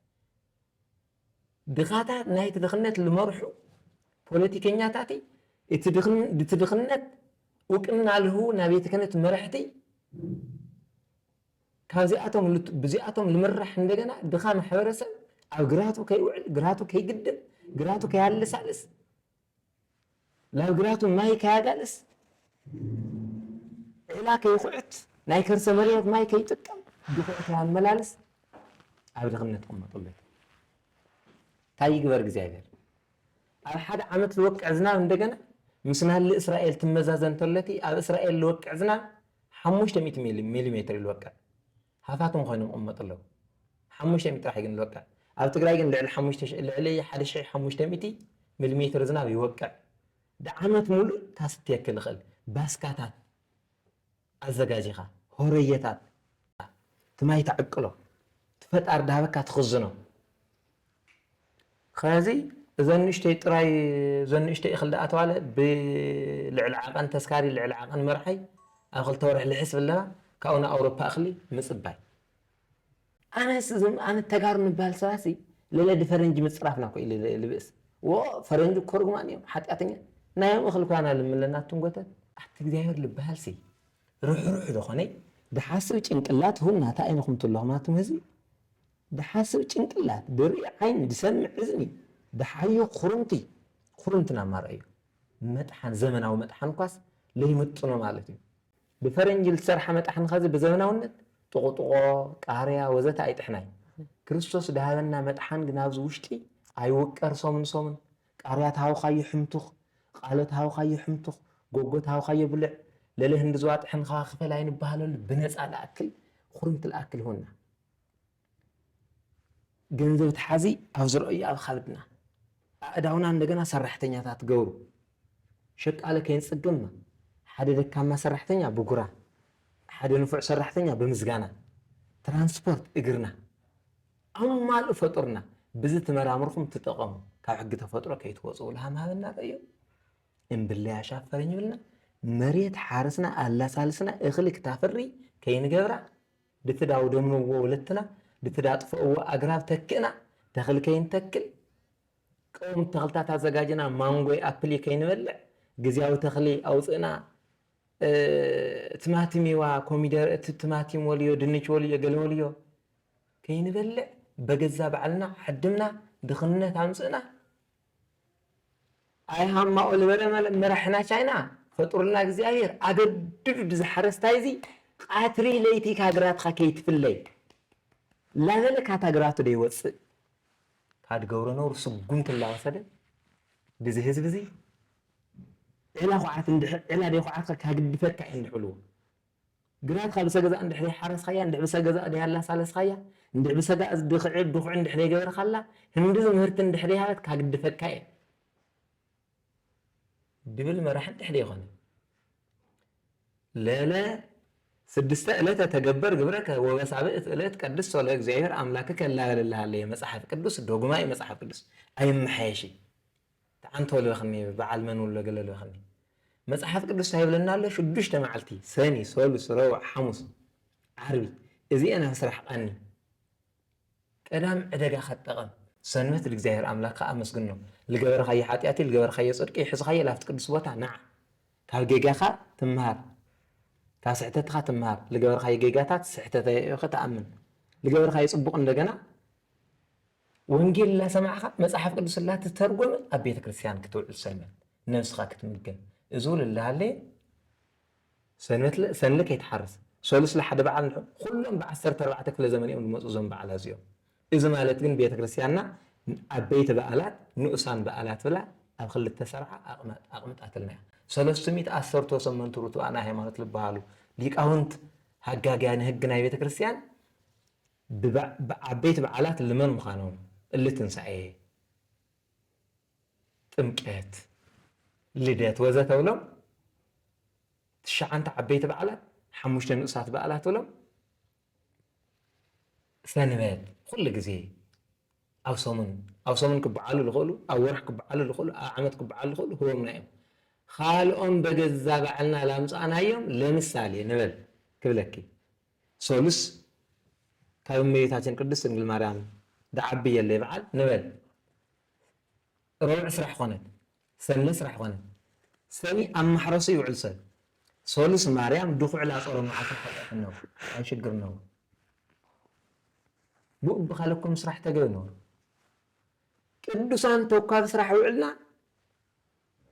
ድኻታት ናይቲ ድኽነት ልመርሑ ፖለቲከኛታት እቲ ድኽነት እውቅና ልህቡ ናይ ቤተ ክህነት መራሕቲ ካብዚኣቶም ብዚኣቶም ልምራሕ እንደገና ድኻ ማሕበረሰብ ኣብ ግራቱ ከይውዕል ግራቱ ከይግድም ግራቱ ከይሃልሳልስ ናብ ግራቱ ማይ ከያጋልስ፣ ዒላ ከይኹዕት፣ ናይ ከርሰ መሬት ማይ ከይጥቀም፣ ድኹዒ ከያመላልስ፣ ኣብ ድኽነት ቅመጥለት። እንታይ ይግበር እግዚኣብሔር? ኣብ ሓደ ዓመት ዝወቅዕ ዝናብ እንደገና ምስ ናሊ እስራኤል ትመዛዘን ተለቲ ኣብ እስራኤል ዝወቅዕ ዝናብ ሓሙሽተ ሚእቲ ሚሊ- ሚሊሜትር እዩ ዝወቅዕ። ሃፋትም ኮይኖም ቅመጡ ኣለዉ። ሓሙሽተ ሚእቲ ጥራሕ ግን ዝወቅዕ። ኣብ ትግራይ ግን ልዕሊ ሓሙሽተ ሺሕ- ልዕሊ ሓደ ሺሕ ሓሙሽተ ሚእቲ ሚሊሜትር ዝናብ ይወቅዕ። ድዓመት ሙሉእ ታስትየክል ይኽእል። ባስካታት ኣዘጋጂኻ፣ ሆረየታት፣ ትማይ ተዕቅሎ፣ ትፈጣር ዳሃበካ ትኽዝኖ። ከዚ እዘን ንእሽተይ ጥራይ፣ እዘን ንእሽተይ እኽል ደኣ ተባለ፣ ብልዕሊ ዓቐን ተስካሪ፣ ልዕሊ ዓቐን መርሓይ፣ ኣብ ክልተ ወርሒ ልሕስ ብለና፣ ካብኡ ንኣውሮፓ እኽሊ ምጽባይ። ኣነስ እዞም ኣነ ተጋሩ ንበሃል ሰባሲ ለለ ድፈረንጂ ምጽራፍና እኮ ኢለ ልብእስ። ዎ ፈረንጂ እኮ ርጉማን እዮም፣ ሓጢኣተኛ። ናዮም እኽል ኳና ልምለና ትንጎተት። ኣቲ እግዚኣብሔር ልበሃልሲ ርሕሩሕ ዝኾነ ድሓስብ ጭንቅላት ሁን ናታ ኣይንኹም ትለኹም ኣቱም ህዝቢ። ድሓስብ ጭንቅላት፣ ድርኢ ዓይኒ፣ ድሰምዕ እዝኒ፣ ድሓዮ ኩርምቲ፣ ኩርምትና ማርኣዮ። መጥሓን፣ ዘመናዊ መጥሓን ኳስ ለይምጥኖ ማለት እዩ። ብፈረንጂ ዝተሰርሐ መጥሓን ኸዚ ብዘመናውነት ጥቑጥቖ፣ ቃርያ ወዘተ ኣይጥሕናይ። ክርስቶስ ድሃበና መጥሓን ግን ኣብዚ ውሽጢ ኣይውቀር ሰሙን ሰሙን። ቃርያ ተሃውኻዮ ሕምቱኽ፣ ቃሎ ተሃውኻዮ ሕምቱኽ፣ ጎጎ ተሃውኻዮ ብልዕ፣ ለለ ህንዲ ዝዋ ጥሕንኻ ክፈል ኣይንበሃለሉ። ብነፃ ልኣክል፣ ኹርምቲ ልኣክል ይሁንና። ገንዘብ ትሓዚ ኣብ ዝረኣዩ ኣብ ኻብድና ኣእዳውና እንደገና ሰራሕተኛታት ገብሩ። ሸቃለ ከይንጽግም፣ ሓደ ደካማ ሰራሕተኛ ብጉራ፣ ሓደ ንፉዕ ሰራሕተኛ ብምስጋና። ትራንስፖርት እግርና ኣማልኡ ፈጡርና። ብዚ ትመራምርኩም ትጠቐሙ፣ ካብ ሕጊ ተፈጥሮ ከይትወፁ ብልሃም ሃበና ረእዮ። እምብለይ ኣሻፈረኝ ብልና መሬት ሓርስና ኣላሳልስና እኽሊ ክታፍሪ ከይንገብራ ድትዳ ውደምንዎ ወለትና ድትዳ ጥፍእዎ ኣግራብ ተክእና ተኽሊ ከይንተክል ቀውም ተኽልታት ኣዘጋጅና ማንጎይ ኣፕል ከይንበልዕ ግዝያዊ ተኽሊ ኣውፅእና ትማቲም ይዋ ኮሚደር እቲ ትማቲም ወልዮ ድንች ወልዮ ገለ ወልዮ ከይንበልዕ በገዛ ባዕልና ዓድምና ድኽነት ኣምፅእና። ኣይሃማኦ ልበለ መራሕና ቻይና ፈጡርልና እግዚኣብሔር ኣገድዱ ድዚ ሓረስታይ እዚ ቃትሪ ለይቲ ካግራትኻ ከይትፍለይ ላበለ ካታግራቱ ደይወፅእ ካድገብሮ ነውር ስጉምቲ ላወሰደ ድዚ ህዝቢ እዚ ዒላ ኳዓት እንድሕር ዒላ ደይ ኳዓትካ ካግድፈካ እዩ እንድሕልዎ። ግራት ካብ ብሰገዛ እንድሕር ሓረስካያ እንድሕር ብሰገዛ ደይ ኣላሳለስካያ እንድሕር ብሰጋ ድኽዒ ድኹዒ እንድሕር ገበርካላ ህንዲ ዝምህርቲ እንድሕር ሃበት ካግድፈካ እየ ድብል መራሕ እንድሕር ይኾነ ለለ ስድስተ ዕለተ ተገበር ግብረከ ወበሳብእት ዕለት ቀድሶ ለእግዚኣብሔር ኣምላክከ ላበለልሃለየ መጽሓፍ ቅዱስ ዶግማ እዩ መጽሓፍ ቅዱስ ኣይመሓየሽ እዩ። ተዓንቶ ልበኽኒ በዓል መን ውሎ ገለ ልበኽኒ መጽሓፍ ቅዱስ እንታይ ይብለና ኣሎ ሽዱሽተ መዓልቲ ሰኒ ሰሉስ ረቡዕ ሓሙስ ዓርቢ እዚኤን ኣብ ስራሕ ቀኒ ቀዳም ዕደጋ ከጠቐም ሰንበት ልእግዚኣብሔር ኣምላክ ከኣ ኣመስግኖ ልገበርካዮ ሓጢኣት ልገበርካዮ ጽድቂ ይሕዝኻዮ ላፍቲ ቅዱስ ቦታ ንዓ ካብ ጌጋኻ ትምሃር ካብ ስሕተትኻ ትምሃር ልገበርካዮ ጌጋታት ስሕተተይ ኢኺ ተኣምን ልገበርካዮ ጽቡቕ እንደገና ወንጌል እናሰማዕኻ መጽሓፍ ቅዱስ እናተተርጎመ ኣብ ቤተ ክርስቲያን ክትውዕል ሰንበት ነብስኻ ክትምገብ እዚ ውል እናሃለየ ሰንበት ሰንል ከይትሓርስ ሰሉስ ለሓደ በዓል ንሑ ኩሎም ብዓሰርተ ኣርባዕተ ክፍለ ዘመን እዮም ዝመፁ እዞም በዓላት እዚኦም እዚ ማለት ግን ቤተ ክርስቲያንና ዓበይቲ በዓላት ንኡሳን በዓላት ብላ ኣብ ክልተ ሰርዓ ኣቕመጥ- ኣቕምጣትልና እያ ሰለስቱ ሚእቲ ኣሰርተ ሰመንቱ ርቱዓና ሃይማኖት ዝበሃሉ ሊቃውንት ሃጋግያ ንህግ ናይ ቤተ ክርስቲያን ብበ- ብዓበይቲ በዓላት ልመን ምዃኖም እሊ ትንሳኤ ጥምቀት ልደት ወዘተ ብሎም ትሽዓንተ ዓበይቲ በዓላት ሓሙሽተ ንኡሳት በዓላት ብሎም ሰንበት ኩሉ ግዜ ኣብ ሰሙን ኣብ ሰሙን ክበዓሉ ዝኽእሉ ኣብ ወርሒ ክበዓሉ ዝኽእሉ ኣብ ዓመት ክበዓሉ ዝኽእሉ ህቦምና እዮም ካልኦም በገዛ ባዕልና ላምፃእናዮም ለምሳሌ ንበል ክብለኪ ሶሉስ ካብ እመቤታችን ቅድስት ድንግል ማርያም ድዓቢ የለይ በዓል ንበል ረቡዕ ስራሕ ኮነት ሰለ ስራሕ ኮነ ሰኒ ኣብ ማሕረሱ ይውዕል ሰብ ሶሉስ ማርያም ድኹዕ ላፀሮ መዓልቲ ሓጢኣት ነው ኣይሽግር ነው ብኡ ብካለኩም ስራሕ ተገቢ ነው ቅዱሳን ተኳብ ስራሕ ውዕልና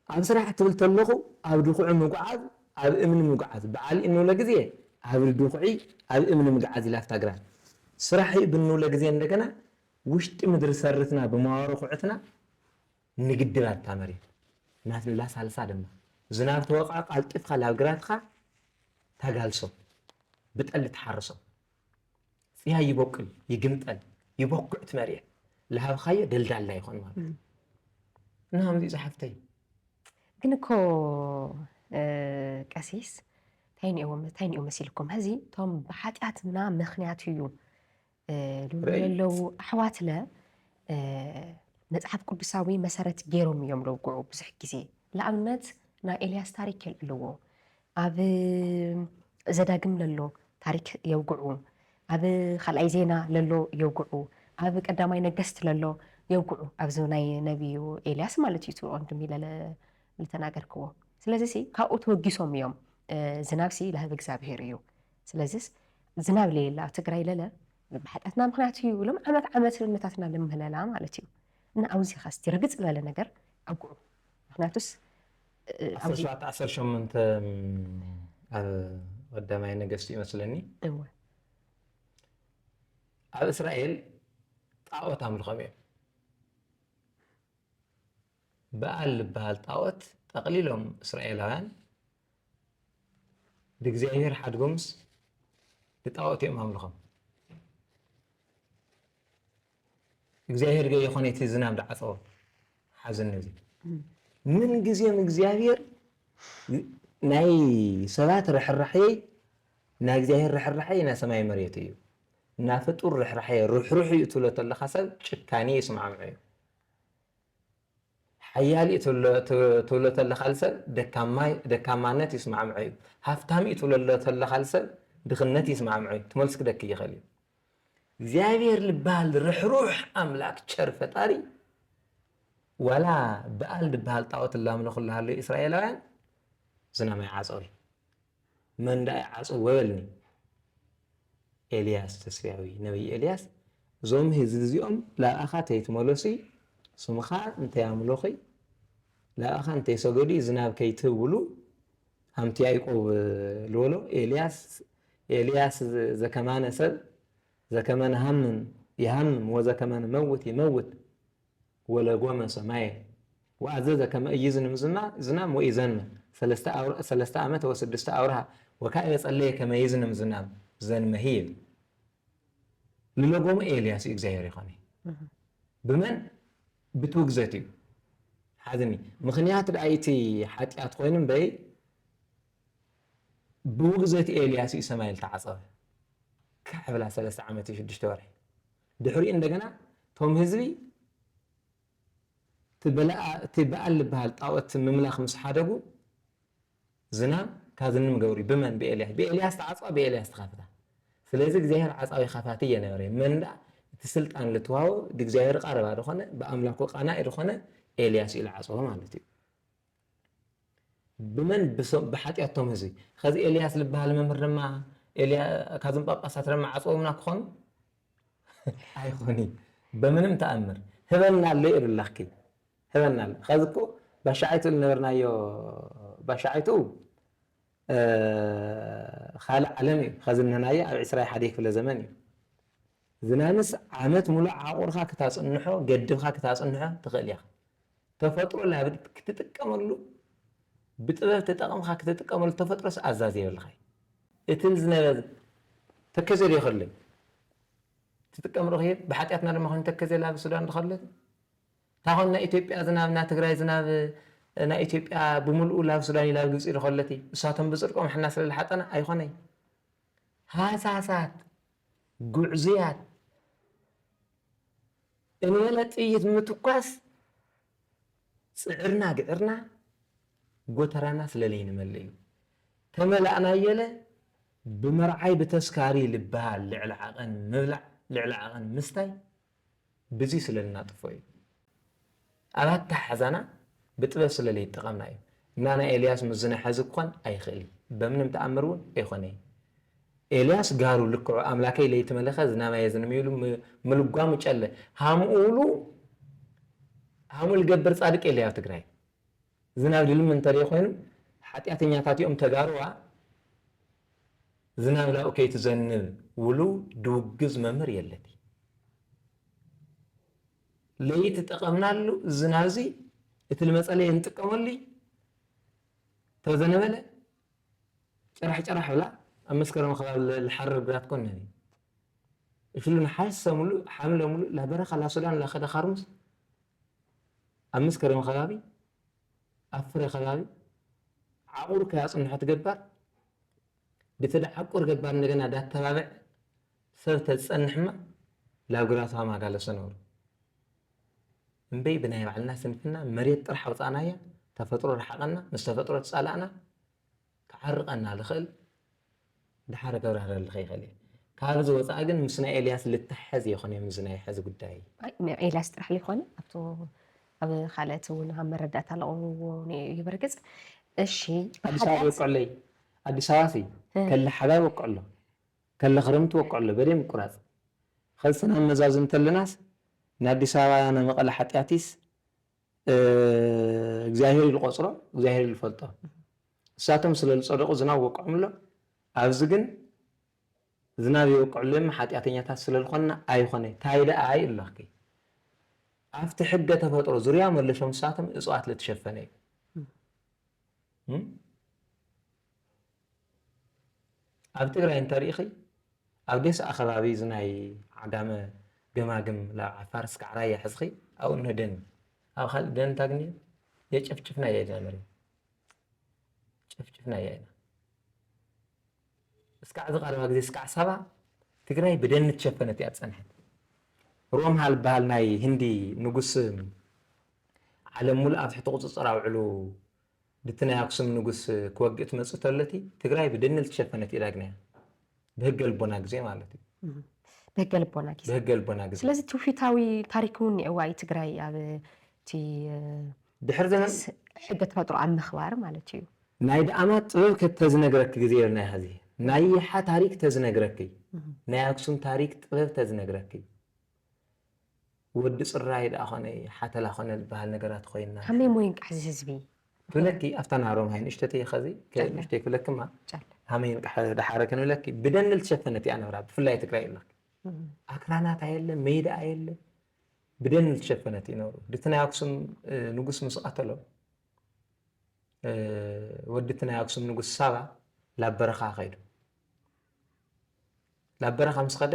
ኣብ ስራሕ ትብል ተለኹ ኣብ ድኹዕ ምጉዓዝ ኣብ እምኒ ምጉዓዝ በዓል እንብሎ ግዜ ኣብ ድኹዒ ኣብ እምኒ ምጉዓዝ ኢላ ፍታ ግራን ስራሕ እዩ ብንብሎ ግዜ እንደገና ውሽጢ ምድሪ ሰርትና ብመዋሮ ኩዕትና ንግድብ ኣብታ መሬት ናት ላሳልሳ ድማ ዝናብ ተወቕዓ ቃልጢፍካ ላብ ግራትካ ታጋልሶ ብጠሊ ትሓርሶ ጽያ ይቦቅል ይግምጠል ይቦኩዕ እቲ መሬት ልሃብኻዮ ደልዳላ ይኾን ማለት እዩ። እና ከምዚ ጸሓፍተይ ግን እኮ ቀሲስ እንታይ ኒኦ እንታይ ኒኦ መሲልኩም ሕዚ እቶም ብሓጢኣትና ምክንያት እዩ ዝብሉ ዘለዉ ኣሕዋትለ መፅሓፍ ቅዱሳዊ መሰረት ገይሮም እዮም ለውግዑ ብዙሕ ግዜ ንኣብነት ናይ ኤልያስ ታሪክ የልዕልዎ ኣብ ዘዳግም ለሎ ታሪክ የውግዑ ኣብ ካልኣይ ዜና ለሎ የውግዑ ኣብ ቀዳማይ ነገስት ለሎ የውግዑ ኣብዚ ናይ ነቢዩ ኤልያስ ማለት እዩ እቲ ወንድም ኢለ ዝተናገርክዎ ስለዚ ሲ ካብኡ ተወጊሶም እዮም ዝናብ ሲ ላህብ እግዚኣብሄር እዩ ስለዚስ ዝናብ ለየለ ኣብ ትግራይ ለለ ብሓጢኣትና ምክንያት እዩ ሎም ዓመት ዓመት ነታትና ልምህለላ ማለት እዩ እና ኣብዚ ከስቲ ርግፅ ዝበለ ነገር ኣውግዑ ምክንያቱስ ዓሰርተ ሸሞንተ ኣብ ቀዳማይ ነገስቲ ይመስለኒ ኣብ እስራኤል ጣዖት ኣምልኾም እዮም በኣል ዝበሃል ጣዖት ጠቕሊሎም እስራኤላውያን ብእግዚኣብሔር ሓድጎምስ ንጣዖት እዮም ኣምልኾም እግዚኣብሔር ገ የኾነ እቲ ዝናብ ዝዓፀወ ሓዘን ነዚ ምን ግዜም እግዚኣብሔር ናይ ሰባት ርሕራሕየይ ናይ እግዚኣብሔር ርሕራሕየይ ናይ ሰማይ መሬት እዩ እና ፍጡር ርሕራሕየ ርሕሩሕ እዩ ትብሎ ተለካ ሰብ ጭካኔ ይስማዕምዖ እዩ ሓያል እዩ ትብሎ ተለካ ሰብ ደካማነት ይስማዕምዖ እዩ ሃፍታም እዩ ትብሎ ተለካ ሰብ ድኽነት ይስማዕምዖ እዩ ትመልስ ክደክ ይኽእል እዩ እግዚኣብሔር ልበሃል ርሕሩሕ ኣምላክ ቸር ፈጣሪ ዋላ በኣል ዝበሃል ጣዖት ላምለኹ ላሃለዩ እስራኤላውያን ዝናማይ ዓፀዊ መን ደኣ ይዓፀዎ በልኒ ኤልያስ ተስፍያዊ ነቢይ ኤልያስ እዞም ህዝቢ እዚኦም ላብኣኻ ተይትመለሱ ስምኻ እንተያምለኹ ላብኣኻ እንተይሰገዱ ዝናብ ከይትህብሉ ሃምቲ ያዕቆብ ልበሎ ኤልያስ ኤልያስ ዘከማነ ሰብ ዘከመነ ሃምን ይሃምም ወዘከመነ መውት ይመውት ወለጎመ ሰማየ ወአዘዘ ከመ ኢይዝንም ዝናም ወኢዘንመ ሰለስተ ዓመተ ወስድስተ አውርሃ ወካዕበ ጸለየ ከመ ይዝንም ዝናም ዘንመ ህይብ ልለጎመ ኤልያስ እዩ እግዚኣብሔር ይኾነ ብመን ብቲ ውግዘት እዩ ሓዝኒ ምኽንያት ደኣ እቲ ሓጢኣት ኮይኑ እምበይ ብውግዘት ኤልያስ እዩ ሰማይ ዝተዓጸበ ክዕብላ ሰለስተ ዓመት እዩ ሽዱሽተ ወርሒ ድሕሪኡ እንደገና ቶም ህዝቢ እቲ በዓል ዝበሃል ጣዖት ምምላኽ ምስ ሓደጉ ዝናም ካዝንም ገብሩ ብመን ብኤልያስ ብኤልያስ ተዓፅዋ ብኤልያስ ተኸፍታ ስለዚ እግዚኣብሔር ዓፃዊ ከፋቲ እየነበረ መን ደኣ እቲ ስልጣን ልትዋቦ ብእግዚኣብሔር ቃረባ ዝኾነ ብኣምላኩ ቃናኢ ዝኾነ ኤልያስ እዩ ልዓፅዎ ማለት እዩ ብመን ብሓጢኣቶም ህዝቢ ኸዚ ኤልያስ ዝበሃል መምህር ድማ ካዝም ጳጳሳት ድማ ዓፅቦምና ክኾኑ ኣይኾኒ በምንም ተኣምር ህበና ኣሎ ይብላኪ ህበና ኣሎ ኸዚ እኮ ባሻዓይቱ ዝነበርናዮ ባሻዓይቱ ካልእ ዓለም እዩ ኸዚ እነናየ ኣብ ዕስራይ ሓደ ክፍለ ዘመን እዩ ዝናምስ ዓመት ሙሉእ ዓቑርኻ ክታፅንሖ ገድብኻ ክታፅንሖ ትኽእል ኢኻ ተፈጥሮ ላብ ክትጥቀመሉ ብጥበብ ተጠቐምካ ክትጥቀመሉ ተፈጥሮስ ኣዛዝ የብልካ እዩ። እቲ ዝነበ ተከዘ ዶ ይኸለይ ትጥቀም ዶ ብሓጢኣትና ድማ ኮይኑ ተከዘ ላብ ሱዳን ዝኸለት ታኾን ናይ ኢትዮጵያ ዝናብ ናይ ትግራይ ዝናብ ናይ ኢትዮጵያ ብምልኡ ላብ ሱዳን እዩ ላብ ግብፂ ዝኸለት እዩ እሳቶም ብፅድቆም ሕና ስለ ዝሓጠና ኣይኾነይ ሃሳሳት ጉዕዙያት እንበለ ጥይት ምትኳስ ፅዕርና ግዕርና ጎተራና ስለለይንመልእ እዩ። ተመላእናዮለ ብመርዓይ ብተስካሪ ልበሃል ልዕሊ ዓቐን ምብላዕ ልዕሊ ዓቐን ምስታይ ብዚ ስለልናጥፎ እዩ። ኣብ ኣተሓሕዛና ብጥበብ ስለለይጠቐምና እዩ። እና ናይ ኤልያስ ምዝነ ሐዚ ክኾን ኣይኽእል እዩ። በምንም ተኣምር እውን ኣይኾነ እዩ። ኤልያስ ጋሩ ልክዑ ኣምላከይ ለይቲ መለኸ ዝናብ ኣየዝንም ኢሉ ምልጓሙ ጨለ ሃምኡ ኢሉ ሃምኡ ልገብር ፃድቅ የለይ ኣብ ትግራይ ዝናብ ድልም እንተደይ ኮይኑ ሓጢኣተኛታት እዮም ተጋሩዋ ዝናብ ናብኡ ከይትዘንብ ውሉ ድውግዝ መምህር የለቲ። ለይቲ ጠቐምናሉ ዝናብ እዚ እቲ ልመጸለይ እንጥቀመሉ ተዘነበለ ጨራሕ ጨራሕ ብላ ኣብ መስከረም ከባቢ ዝሓርር ግራት ኮነን እዩ። እሽሉ ንሓሰ ሙሉእ ሓምለ ሙሉእ ላበረኻ ላሱዳን ላኸደ ካርሙስ ኣብ መስከረም ከባቢ ኣብ ፍረ ከባቢ ዓቑር ከያጽንሖ ትገባር ብቲ ደዓቁር ገባር እንደገና ዳተባብዕ ሰብ ተዝጸንሕማ ላብ ግራቱ ሃማጋለሰ ነሩ። እምበይ ብናይ ባዕልና ስንፍና መሬት ጥራሕ ኣውጻእናያ፣ ተፈጥሮ ረሓቐና፣ ምስ ተፈጥሮ ተጻላእና፣ ክዓርቐና ዝኽእል ድሓር ገብረሃረልኸ ይኽእል እየ። ካብዚ ወፃኢ ግን ምስ ናይ ኤልያስ ልተሓዝ ይኾን እዮም እዚ ናይ ሕዚ ጉዳይ። ኤልያስ ጥራሕ ሊኾነ ኣብቲ ኣብ ካልእቲ እውን ኣብ መረዳእታ ለቕርብዎ ይበርግፅ። እሺ ኣዲስ ኣበባ ይወቅዕለይ ኣዲስ ኣበባ ሲ ከለ ሓጋይ ወቅዕሎ ከለ ክረምቲ ወቅዕሎ በደም ቁራፅ ኸዝተን ኣመዛዝን ተለናስ ንኣዲስ ኣበባ ንመቐለ ሓጢኣቲስ እግዚኣብሔር ኢሉ ቆፅሮ እግዚኣብሔር ኢሉ ፈልጦ እሳቶም ስለ ዝፀደቁ ዝናብ ወቅዖምሎ ኣብዚ ግን ዝናብ ይወቅዕሎም ሓጢኣተኛታት ስለ ዝኾንና ኣይኾነ ታይ ደኣ ይብለኪ ኣብቲ ሕገ ተፈጥሮ ዙርያ መለሾም ንሳቶም እፅዋት ለተሸፈነ እዩ ኣብ ትግራይ እንተሪኢኺ ኣብ ደስኣ ከባቢ እዚ ናይ ዓጋመ ገማግም ላብ ዓፋር እስካዕ ራያ ሕዝኺ ኣብኡ እኒሆ ደን ኣብ ካልእ ደን ታግኒ የጨፍጭፍና እያ ኢልና ንርኢ ጨፍጭፍና እያ ኢና እስካዕ ዝቐረባ ግዜ እስካዕ ሳባ ትግራይ ብደን ትሸፈነት እያ ዝፀንሐት ሮምሃል በሃል ናይ ህንዲ ንጉስ ዓለም ሙሉእ ኣብ ትሕቲ ቁፅፅር ኣውዕሉ ድቲ ናይ ኣክሱም ንጉስ ክወግእ ትመጽእ ተለቲ ትግራይ ብደን ልትሸፈነት ኢዳግናያ ብህገ ልቦና ግዜ ማለት እዩ ብህገ ልቦና ግዜ ብህገ ልቦና ግዜ ስለዚ ትውፊታዊ ታሪክ እውን እኒአዋ እዩ ትግራይ ኣብ እቲ ድሕር ዘመን ሕገ ተፈጥሮ ኣብ ምኽባር ማለት እዩ ናይ ደኣማት ጥበብ ከተዝነግረኪ ግዜ የብልናይ ሐዚ ናይ ይሓ ታሪክ ተዝነግረኪ ናይ ኣክሱም ታሪክ ጥበብ ተዝነግረኪ ወዲ ፅራይ ደኣ ኾነ ሓተላ ኾነ ዝበሃል ነገራት ኮይና ከመይ ሞ ይንቃሕ እዚ ህዝቢ ትብለኪ ኣብታ ናሮም ሃይ ንእሽተተይ ኸዚ ንእሽተይ ክብለክማ ሃመይ ይንቃሕ ደሓረ ክንብለኪ ብደን ልትሸፈነት እያ ነብራ ብፍላይ ትግራይ ኢላ ኣክራናት ኣየለ ሜዳ ኣየለ ብደን ልትሸፈነት እዩ ነብሩ ድቲ ናይ ኣክሱም ንጉስ ምስ ቀተሎ ወዲ እቲ ናይ ኣክሱም ንጉስ ሳባ ላብ በረኻ ከይዱ ላብ በረኻ ምስ ኸደ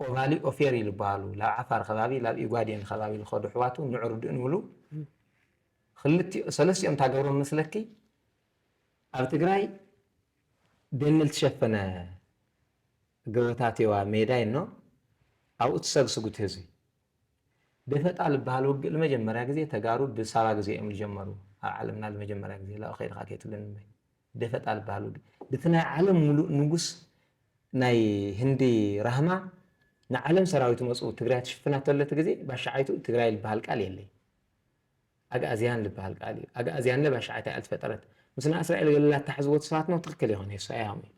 ኦባሊ ኦፌር ይልበሃሉ ላብ ዓፋር ከባቢ ላብ ኢጓዴን ከባቢ ዝኸዱ ኣሕዋቱ ንዑ ርድእን ምሉ ክልቲኡ ሰለስቲኦም ታገብሮም መስለኪ ኣብ ትግራይ ደን ልትሸፈነ ጎቦታት የዋ ሜዳ እኖ ኣብኡ ትሰግስጉ እቲ ህዝቢ ደፈጣ ልበሃል ውግእ ልመጀመርያ ግዜ ተጋሩ ብሳባ ግዜ እዮም ልጀመሩ ኣብ ዓለምና ልመጀመርያ ግዜ ላኡ ከይድካ ከይትብለኒ እምበይ ደፈጣ ልበሃል ውግእ ድቲ ናይ ዓለም ሙሉእ ንጉስ ናይ ህንዲ ራህማ ንዓለም ሰራዊት መፁ ትግራይ ትሽፍና ተለቲ ግዜ ባሻዓይቱ ትግራይ ልበሃል ቃል የለይ ኣግኣዝያን ልበሃል ቃል እዩ ኣግኣዝያን ለባሻዓይታ እያ ልትፈጠረት ምስ ናይ እስራኤል ገለላ ታሕዝቦ ስራት ነው ትክክል ይኾነ የሱ ኣያም እዩ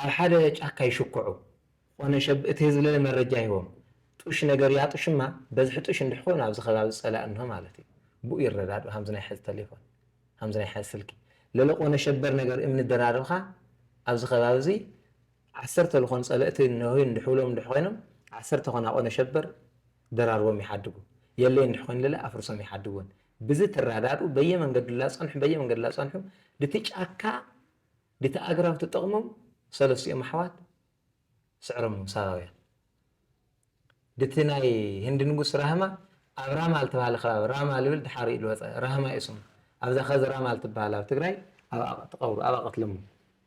ኣብ ሓደ ጫካ ይሽኩዑ ኾነ ሸብ እቲ ህዝቢ ለለ መረጃ ይህቦም ጡሽ ነገር ያጡሽማ በዝሒ ጡሽ እንድሕኮ ናብዚ ከባቢ ፀላእ እንሆ ማለት እዩ ብኡ ይረዳዱ ሃምዚ ናይ ሕዚ ተሌፎን ሃምዚ ናይ ሕዚ ስልኪ ለለ ቆነ ሸበር ነገር እምኒ ደራርብካ ኣብዚ ከባቢ እዚ ዓሰርተ ዝኾኑ ፀለእቲ እነሆ እንድሕብሎም እንድሕ ኮይኖም ዓሰርተ ኾና ቆነ ሸበር ደራርቦም ይሓድጉ የለይ እንድሕ ኮይኑ ለለ ኣፍርሶም ይሓድጉን ብዚ ትራዳድኡ በየመንገዱ ላፀንሑ በየመንገዱ ላፀንሑ ድቲ ጫካ ድቲ ኣግራብ ትጠቕሞም ሰለስቲኦም ኣሕዋት ስዕሮም ሳባውያን ድቲ ናይ ህንዲ ንጉስ ራህማ ኣብ ራማ ልተባሃለ ከባቢ ራማ ልብል ድሓር ኢሉ ወፀ ራህማ እዩ ስሙ ኣብዛ ከዚ ራማ ልትበሃል ኣብ ትግራይ ኣብ ትቀብሩ ኣብ ቀትለሙ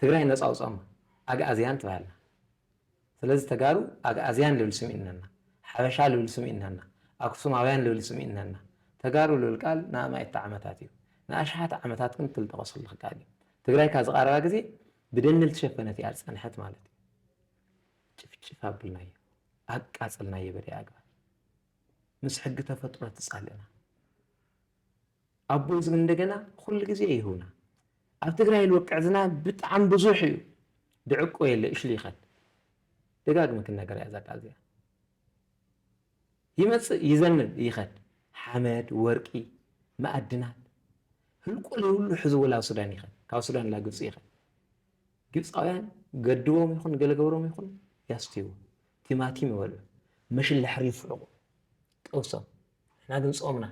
ትግራይ ነፃ ውፀማ ኣግኣዝያን ትበሃልና ስለዚ ተጋሩ ኣግኣዝያን ልብል ስም ኢነና ሓበሻ ልብል ስም ኢነና ኣክሱማውያን ልብል ስም ኢነና ተጋሩ ልብል ቃል ንኣማኢት ዓመታት እዩ ንኣሽሓት ዓመታት ግን ትልጠቀሱ ኣለክ ቃል እዩ ትግራይ ካብ ዝቃረባ ግዜ ብደን ልትሸፈነት እያ ዝፀንሐት ማለት እዩ ጭፍጭፍ ኣብልናዮ ኣቃፀልናዮ በደ ኣግባብ ምስ ሕጊ ተፈጥሮ ትፃልእና ኣቦይ ዝብል እንደገና ኩሉ ግዜ ይህውና ኣብ ትግራይ ልወቅዕ ዝና ብጣዕሚ ብዙሕ እዩ ድዕቆ የለ እሽሉ ይኸድ ደጋግመ ክነገር እያ ዛቃ እዚኣ ይመፅእ ይዘንብ ይኸድ ሓመድ ወርቂ መኣድናት ህልቆ ለይብሉ ሕዚ ወላ ሱዳን ይኸድ ካብ ሱዳን ላ ግብፂ ኢኻ። ግብፃውያን ገድዎም ይኹን ገለ ገብሮም ይኹን ያስትይዎ፣ ቲማቲም ይበልዑ፣ መሽለሕሪ ይፍሕቑ፣ ጥብሶም። ንሕና ግን ጾምና።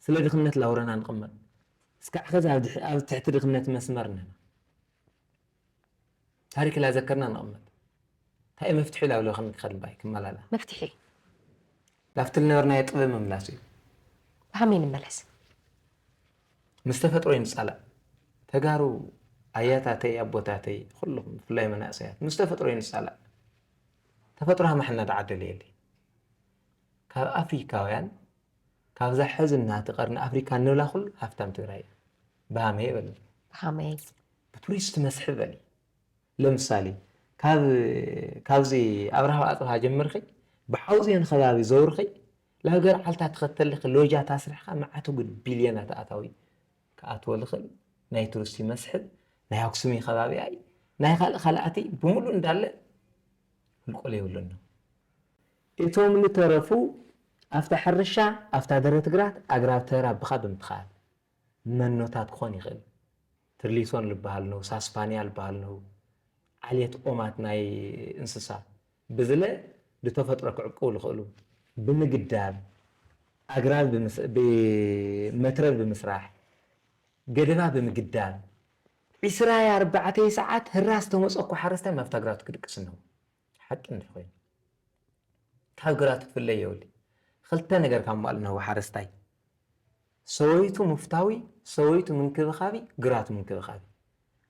ስለ ድኽነት ላውረና ንቕመጥ። እስካዕ ኸዚ ኣብ ድሕ-፣ ኣብ ትሕቲ ድኽነት መስመር ነና። ታሪክ ላዘከርና ንቕመጥ። እንታይ እዩ መፍትሒ ላብለ ክንክኸድ ባይ ክመላላ። መፍትሒ? ላፍቲ ልነበርናዮ ጥበብ ምምላስ እዩ። ብሃመይ ንመለስ። ምስ ተፈጥሮ ይንጻላእ። ተጋሩ ኣያታተይ፣ ኣቦታተይ፣ ኩልኹም ብፍላይ መናእሰያት፣ ምስ ተፈጥሮ ይንጻላእ። ተፈጥሮ ሃማሕና ደዓደለ የለ። ካብ ኣፍሪካውያን፣ ካብዛ ሕዚ እናቲ ቀርኒ ኣፍሪካ እንብላ ኩሉ ሃፍታም ትግራይ እያ። ብሃመይ በል። ብሃመይ። ብቱሪስት መስሕብ በል። ለምሳሌ፣ ካብ፣ ካብዚ ኣብርሃ ኣጽብሃ ጀምርኺ፣ ብሓውዜን ከባቢ ዘውርኺ፣ ላብ ገርዓልታ ትኸተልኺ ሎጃ ታስርሕኻ መዓት ጉድ ቢልዮናት ኣታዊ ክኣትወ ልኽእል ናይ ቱሪስቲ መስሕብ ናይ ኣክሱሚ ከባቢ ኣይ ናይ ካልእ ካልኣቲ ብምሉእ እንዳለ ህልቆሎ የብሉን ነው። እቶም ልተረፉ ኣብታ ሕርሻ፣ ኣብታ ደረት ግራት ኣግራብ ተራብኻ ብምትኻል መኖታት ክኾን ይኽእል። ትርሊሶን ልበሃል ነው፣ ሳስፓንያ ልበሃል ነው፣ ዓሌት ኦማት ናይ እንስሳ ብዝለ ብተፈጥሮ ክዕቅቡ ልኽእሉ ብምግዳብ፣ ኣግራብ ብምስ-፣ ብመትረብ ብምስራሕ፣ ገደባ ብምግዳብ፣ ዒስራ ኣርባዕተ ሰዓት ህራስ ተመጸኩ ሓረስታይ ማፍታ ግራቱ ክድቅስ ነው። ሓቂ እንድሕር ኮይኑ ካብ ግራት ክፍለይ የብሉ። ክልተ ነገር ካብ ማል ነዎ ሓረስታይ። ሰበይቱ ምፍታዊ፣ ሰበይቱ ምንክብኻቢ፣ ግራት ምንክብኻቢ።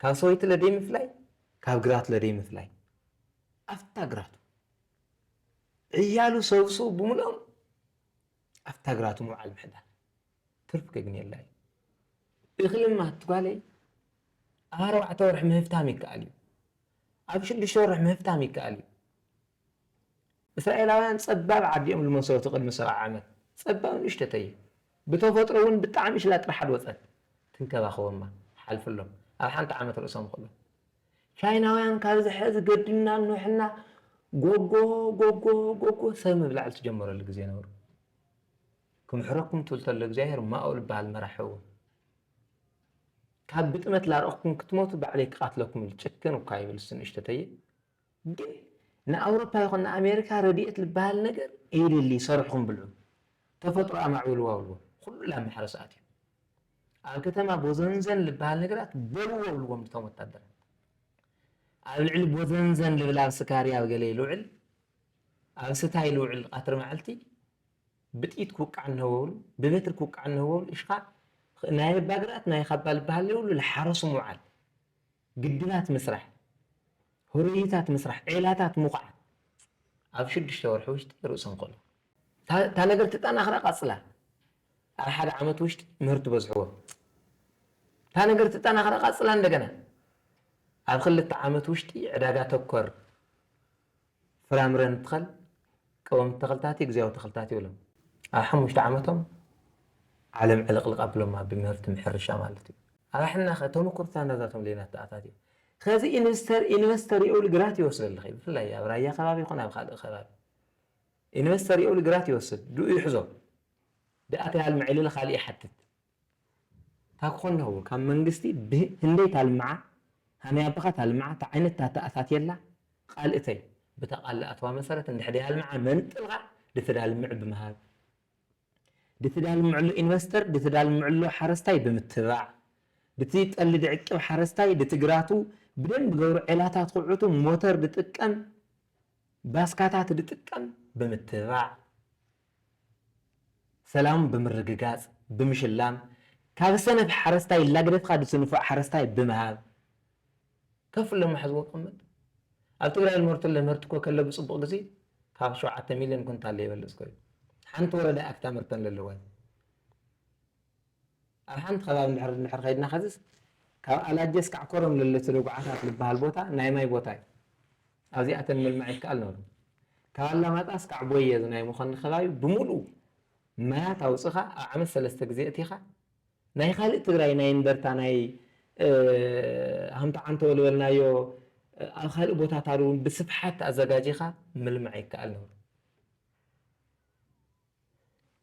ካብ ሰበይቱ ለደይ ምፍላይ፣ ካብ ግራት ለደይ ምፍላይ። ኣፍታ ግራቱ። ዕያሉ ሰብሱ ብምልኦም ኣፍታ ግራቱ ምውዓል ምሕዳር። ትርፊ ከግንየላ እዩ። እኽሊ ማት ጓለይ ኣብ ኣርባዕተ ወርሒ ምህፍታም ይከኣል እዩ። ኣብ ሽዱሽተ ወርሒ ምህፍታም ይከኣል እዩ። እስራኤላውያን ጸባብ ዓዲ እዮም ዝመሰረቱ ቅድሚ ሰብዓ ዓመት። ጸባብ ንእሽተተይ። ብተፈጥሮ እውን ብጣዕሚ ሽላ ጥራሕ ኣልወጸት። ትንከባኸቦማ። ሓልፍሎም። ኣብ ሓንቲ ዓመት ርእሶም ክእሎም። ቻይናውያን ካብዚ ሕዚ ገድና ኖሕና ጎጎ፣ ጎጎ፣ ጎጎ ሰብ ምብላዕ ዝተጀመረሉ ግዜ ነበሩ። ክምሕረኩም ትብል ተሎ እግዚኣብሔር ማኦ ዝበሃል መራሒ እውን። ካብ ብጥመት ላረእኹም ክትሞቱ ባዕለይ ክቓትለኩም ኢሉ ጭክን እኳ ይብል እሱ ንእሽተተየ። ግን ንኣውሮፓ ይኹን ንኣሜሪካ ረድኤት ዝበሃል ነገር የድሊ፣ ሰርሕኹም ብልዑ። ተፈጥሮ ኣማዕብልዋ ብልዎ። ኩሉ ላብ ማሕረስ ኣትዩ። ኣብ ከተማ ቦዘንዘን ዝበሃል ነገራት በልዎ ብልዎም እቶም ወታደራት። ኣብ ልዕሊ ቦዘንዘን ልብል ኣብ ስካሪ ኣብ ገለ ልውዕል፣ ኣብ ስታይ ልውዕል ቃትሪ መዓልቲ ብጥይት ክውቃዕ እንሆ በብሉ፣ ብበትሪ ክውቃዕ እንሆ በብሉ፣ እሽኻ ናይ ኣባ ግራት ናይ ካባ ዝበሃል ዘይብሉ ልሓረሱ ምውዓል፣ ግድባት ምስራሕ፣ ህሩይታት ምስራሕ፣ ዒላታት ምኹዓት፣ ኣብ ሽዱሽተ ወርሒ ውሽጢ ርእሶም ክእሎ። እታ፣ እታ ነገር ትጠናኽራ ቃጽላ፣ ኣብ ሓደ ዓመት ውሽጢ ምህርቲ በዝሕዎ። እታ ነገር ትጠናኽራ ቃጽላ እንደገና፣ ኣብ ክልተ ዓመት ውሽጢ ዕዳጋ ተኮር ፍራምረ ንትኸል፣ ቀወምቲ ተኽልታት፣ ግዝያዊ ተኽልታት ይብሎም። ኣብ ሓሙሽተ ዓመቶም ዓለም ዕልቕልቕ ኣብሎማ ብምህርቲ ምሕርሻ ማለት እዩ። ኣባሕና ኸ ተመኩርታ ነዛቶም ሌናት ተኣታት እዩ። ኸዚ ኢንቨስተር፣ ኢንቨስተር የውሊ ግራት ይወስድ ኣለኸ። ብፍላይ ኣብ ራያ ከባቢ ይኹን ኣብ ካልእ ከባቢ። ኢንቨስተር የውሊ ግራት ይወስድ፣ ድኡ ይሕዞ። ድኣተ ያልምዕ ኢሉ ካልእ ይሓትት። እታ ክኾን ነዎ፣ ካብ መንግስቲ ብህ-፣ ህንደይ ታልምዓ፣ ሃመይ ኣባኻ ታልምዓ፣ እታ ዓይነት እታ ተኣታትየላ፣ ቃል እተይ። ብታ ቃል ዝኣተዋ መሰረት፣ እንድሕር ያልምዓ መንጥልኻ፣ ድትዳልምዕ ብምሃብ። ድትዳልምዕሉ ኢንቨስተር፣ ድትዳልምዕሉ ሓረስታይ ብምትባዕ። ድቲ ጠሊ ድዕቅብ ሓረስታይ፣ ድቲ ግራቱ ብደንብ ገብሩ ዔላታት ክዕቱ፣ ሞተር ድጥቀም፣ ባስካታት ድጥቀም ብምትባዕ። ሰላሙ ብምርግጋጽ፣ ብምሽላም፣ ካብ ሰነፍ ሓረስታይ ላግደፍካ ድቲ ንፉዕ ሓረስታይ ብምሃብ፣ ከፍሎም ሓዝዎ ቀመጥ። ኣብ ትግራይ ልመርትለ ምህርቲ እኮ ከለ ብጽቡቕ ግዜ ካብ ሸውዓተ ሚልዮን ኩንታል ዘይበልጽ ኮይኑ። ሓንቲ ወረዳ ኣክታ ምርተን ለለዋ። ኣብ ሓንቲ ከባቢ እንድሕር፣ እንድሕር ኸይድና ኸዚስ፣ ካብ ኣላጀ እስካዕ ኮረም ለለቲ ደጉዓታት ዝበሃል ቦታ ናይ ማይ ቦታ እዩ። ኣብዚኣተን ምልማዕ ይከኣል ነበሩ። ካብ ኣላማጣ እስካዕ ቦየ እዚ ናይ መኾኒ ከባቢ ብምሉኡ ማያት ኣውፅኻ ኣብ ዓመት ሰለስተ ግዜ እቲኻ ናይ ካልእ ትግራይ ናይ እንደርታ ናይ፣ እ፣ ሃምታ ዓንተወ ዝበልናዮ፣ እ፣ ኣብ ካልእ ቦታታት እውን ብስፍሓት ኣዘጋጂኻ ምልማዕ ይከኣል ነበሩ።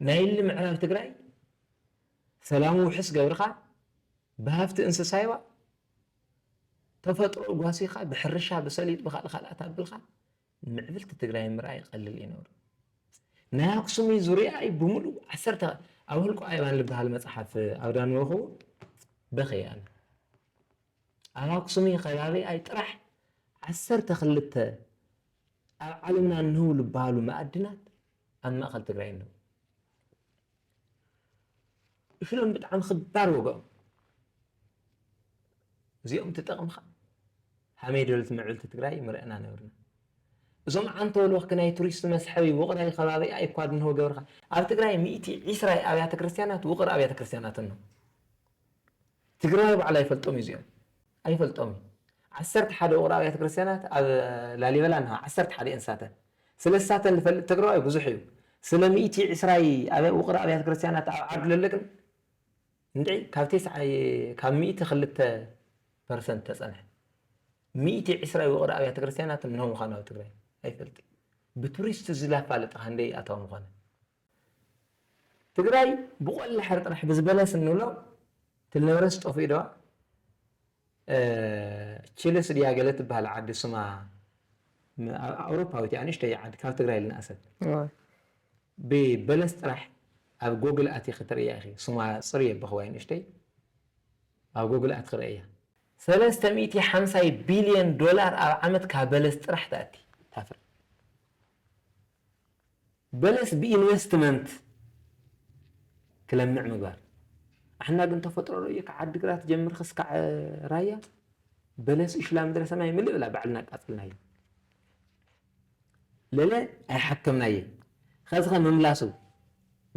ናይ እሊ ምዕራብ ትግራይ ሰላሙ ውሕስ ገብርኻ ብሃፍቲ እንስሳ ይዋ ተፈጥሮ ጓሲኻ ብሕርሻ ብሰሊጥ ብካልእ ካልኣት ኣብልካ ምዕብልቲ ትግራይ ምርኣይ ቀልል ይነብሩ ናይ ኣክሱሚ ዙርያ ብምሉእ ዓሰርተ ኣብ ህልቆ ኣይባን ዝበሃል መፅሓፍ ኣብ ዳንወኹ በኸ ኣነ ኣብ ኣክሱሚ ከባቢ ኣይ ጥራሕ ዓሰርተ ክልተ ኣብ ዓለምና እንህው ዝበሃሉ መኣድናት ኣብ ማእኸል ትግራይ እንህው እሽሎም ብጣዕሚ ክባር ወገኦም እዚኦም ትጠቕምኻ ሃመይ ደለት ምዕብልቲ ትግራይ ምርዕና ነብርና እዞም ዓንተ ወልወኽኪ ናይ ቱሪስት መስሐቢ ውቕራይ ከባቢ ኣይኳ ድንሆ ገብርኻ ኣብ ትግራይ ሚእቲ ዒስራ ኣብያተ ክርስቲያናት ውቕር ኣብያተ ክርስቲያናት እንሆ ትግራይ ባዕላ ኣይፈልጦም እዩ እዚኦም ኣይፈልጦም እዩ ዓሰርተ ሓደ ውቕር ኣብያተ ክርስቲያናት ኣብ ላሊበላ እንሃ ዓሰርተ ሓደ እንሳተ ስለ ሳተን ዝፈልጥ ትግራዋይ ብዙሕ እዩ ስለ ሚእቲ ዒስራ ውቕር ኣብያተ ክርስቲያናት ኣብ ዓዱ ለለ ግን እንድዒ ካብ ተስዓይ ካብ ሚእቲ ክልተ ፐርሰንት ተፀንሐ ሚእቲ ዕስራ ውቕር ኣብያተ ክርስቲያናት እንሆ ምዃኑ ኣብ ትግራይ ኣይፈልጥ ብቱሪስት ዝላፋለጠ ክንደይ ኣታዊ ምዃነ ትግራይ ብቆላ ሕር ጥራሕ ብዝበለስ እንብሎ ትልነበረስ ጠፍኡ ደዋ ችልስ ድያ ገለ ትበሃል ዓዲ ስማ ኣውሮፓዊት እያ ንእሽተይ ዓዲ ካብ ትግራይ ልንኣሰት ብበለስ ጥራሕ ኣብ ጎግል ኣቲ ክትርእያ ኢኺ ስማ ፅር የበኽዋ ንእሽተይ ኣብ ጎግል ኣቲ ክርእያ ሰለስተ ሚእቲ ሓምሳ ቢልዮን ዶላር ኣብ ዓመት ካብ በለስ ጥራሕ ትኣቲ ታፍሪ በለስ ብኢንቨስትመንት ክለምዕ ምግባር ኣሕና ግን ተፈጥሮ ርእዩ ካብ ዓዲ ግራት ጀምር ክስካዕ ራያ በለስ እሽላ ምድረ ሰማይ ምልእ ብላ ባዕልና ኣቃጽልናዮ ለለ ኣይሓከምናየ ኸዚ ኸ ምምላሱ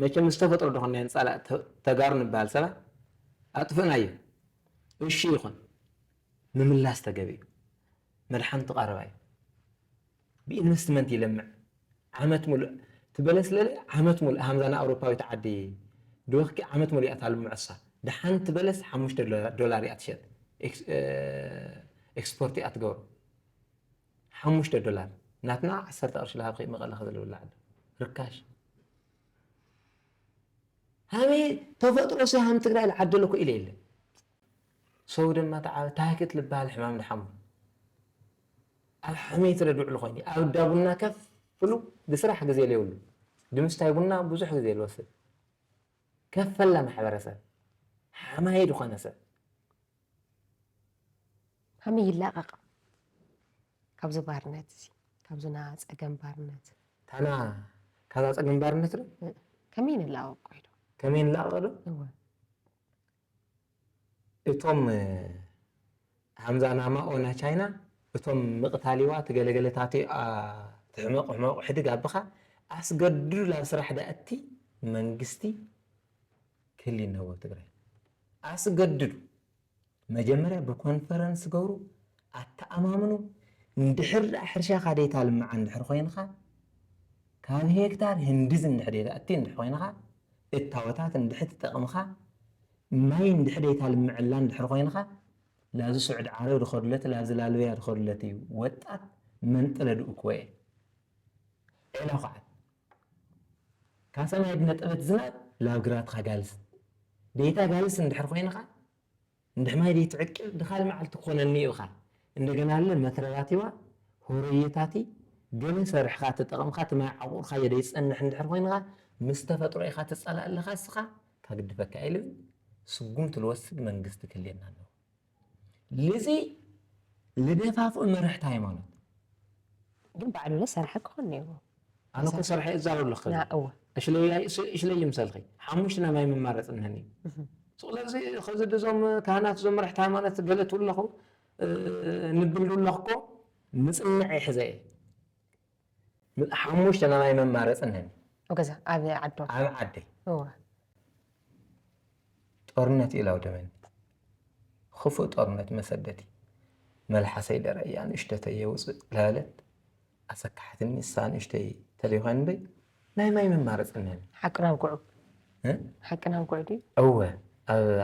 መቸም ምስ ተፈጥሮ ዶ ኾናዮ ንጻላእ ተጋሩ ንበሃል ሰባት ኣጥፍእናዮ እሺ ይኹን ምምላስ ተገቢ እዩ መድሓንቲ ቀረባ እዩ ብኢንቨስትመንት ይለምዕ ዓመት ሙሉእ ትበለስ ለለ ዓመት ሙሉእ ሃምዛ ንኣውሮፓዊት ዓዲ ድወኽኪ ዓመት ሙሉእ እያ ታልምዖ እሳ ደሓን ትበለስ ሓሙሽተ ዶላር እያ ትሸጥ ኤክስፖርት እያ ትገብሮ ሓሙሽተ ዶላር ናትና ዓሰርተ ቅርሺ ለሃብኺ መቐለ ከዘለብላ ዓዲ ርካሽ ሃመይ ተፈጥሮ ሲ ሃም ትግራይ ለዓደሎ እኮ ኢለ የለ ሰው ድማ ተዓበ ታህክት ልበሃል ሕማም ድሓሙ ኣብ ሓሜት ረድዕሉ ኮይኑ ኣብ ዳ ቡና ከፍ ብሉ ብስራሕ ግዜ ለየብሉ ድምስታይ ቡና ብዙሕ ግዜ ልወስድ ከፈላ ማሕበረሰብ ሓማይ ዝኾነ ሰብ ሃመይ ይላቐቕ ካብዚ ባርነት እዚ ካብዚ ና ፀገም ባርነት ታና ካብዛ ፀገም ባርነት ዶ ከመይ ንላቐቕ ቆይዶ ከመይ ንላቐቕ ዶ እወ እቶም ሃምዛ ናማኦ ናይ ቻይና እቶም ምቕታሊዋ ትገለገለታትዩ ትሕመቑ ሕመቑ ሕድግ ኣብኻ ኣስገድዱ ላብ ስራሕ ደኣቲ መንግስቲ ክህሊ ነዎ ትግራይ ኣስገድዱ መጀመርያ ብኮንፈረንስ ገብሩ ኣተኣማምኑ እንድሕር ደኣ ሕርሻኻ ደይታልምዓ እንድሕር ኮይንኻ ካብ ሄክታር ህንድዝ እንድሕር ደይትኣቲ እንድሕር ኮይንኻ እታወታት እንድሕር ትጠቕምኻ ማይ እንድሕር ደይታልምዐላ እንድሕር ኮይንኻ ላዚ ስዑድ ዓረብ ድኸዱለት ላዚ ላልበያ ድኸዱለት እዩ ወጣት መንጥለ ድእክወ እየ ዒላ ኳዓት ካብ ሰማይ ድነጠበት ዝናብ ላብ ግራትኻ ጋልስ ደይታ ጋልስ እንድሕር ኮይንኻ እንድሕማይ ደይ ትዕቅብ ድኻል መዓልቲ ክኾነኒ እዩ ኻል እንደገና ለ መትረባቲዋ ሆረየታቲ ገለ ሰርሕኻ ተጠቐምካ እቲ ማይ ዓቑርካዮ ደይጸንሕ እንድሕር ኮይንኻ ምስ ተፈጥሮ ኢኻ ትጸላእ ኣለኻ እስኻ ካግድፈካ ኢልብል ስጉምቲ ልወስድ መንግስቲ ክልየና ኣለዎ ልዚ ልደፋፍኡ መርሕቲ ሃይማኖት ግን ባዕሉ ለ ሰርሐ ክኾን ነይሩ ኣነ እኮ ሰርሐ እዛረብ ኣለኹ እወ እሽለይ ይምሰልኺ ሓሙሽተ ናይ ማይ መማረፂ እነኒ ስለዚ ከዚ ድዞም ካህናት ዞም መራሕቲ ሃይማኖት ገለ ትብለኹ ንብል ኣለኹ እኮ ምፅንዕ ይሕዘ እየ ሓሙሽተ ናይ ማይ መማረፂ እነኒ ገዛ ኣብ ዓዶ ኣብ ዓደይ ጦርነት ኢላው ደመኒ ክፉእ ጦርነት መሰደቲ መልሓሰይ ደረያ ንእሽተተይ የውፅእ ለበለት ኣሰካሕትኒ እሳ ንእሽተይ ተለይኳን እምበይ ናይ ማይ መማረፂ እነኒ ሓቅና ውግዑ ሓቅና ውግዑ ድዩ እወ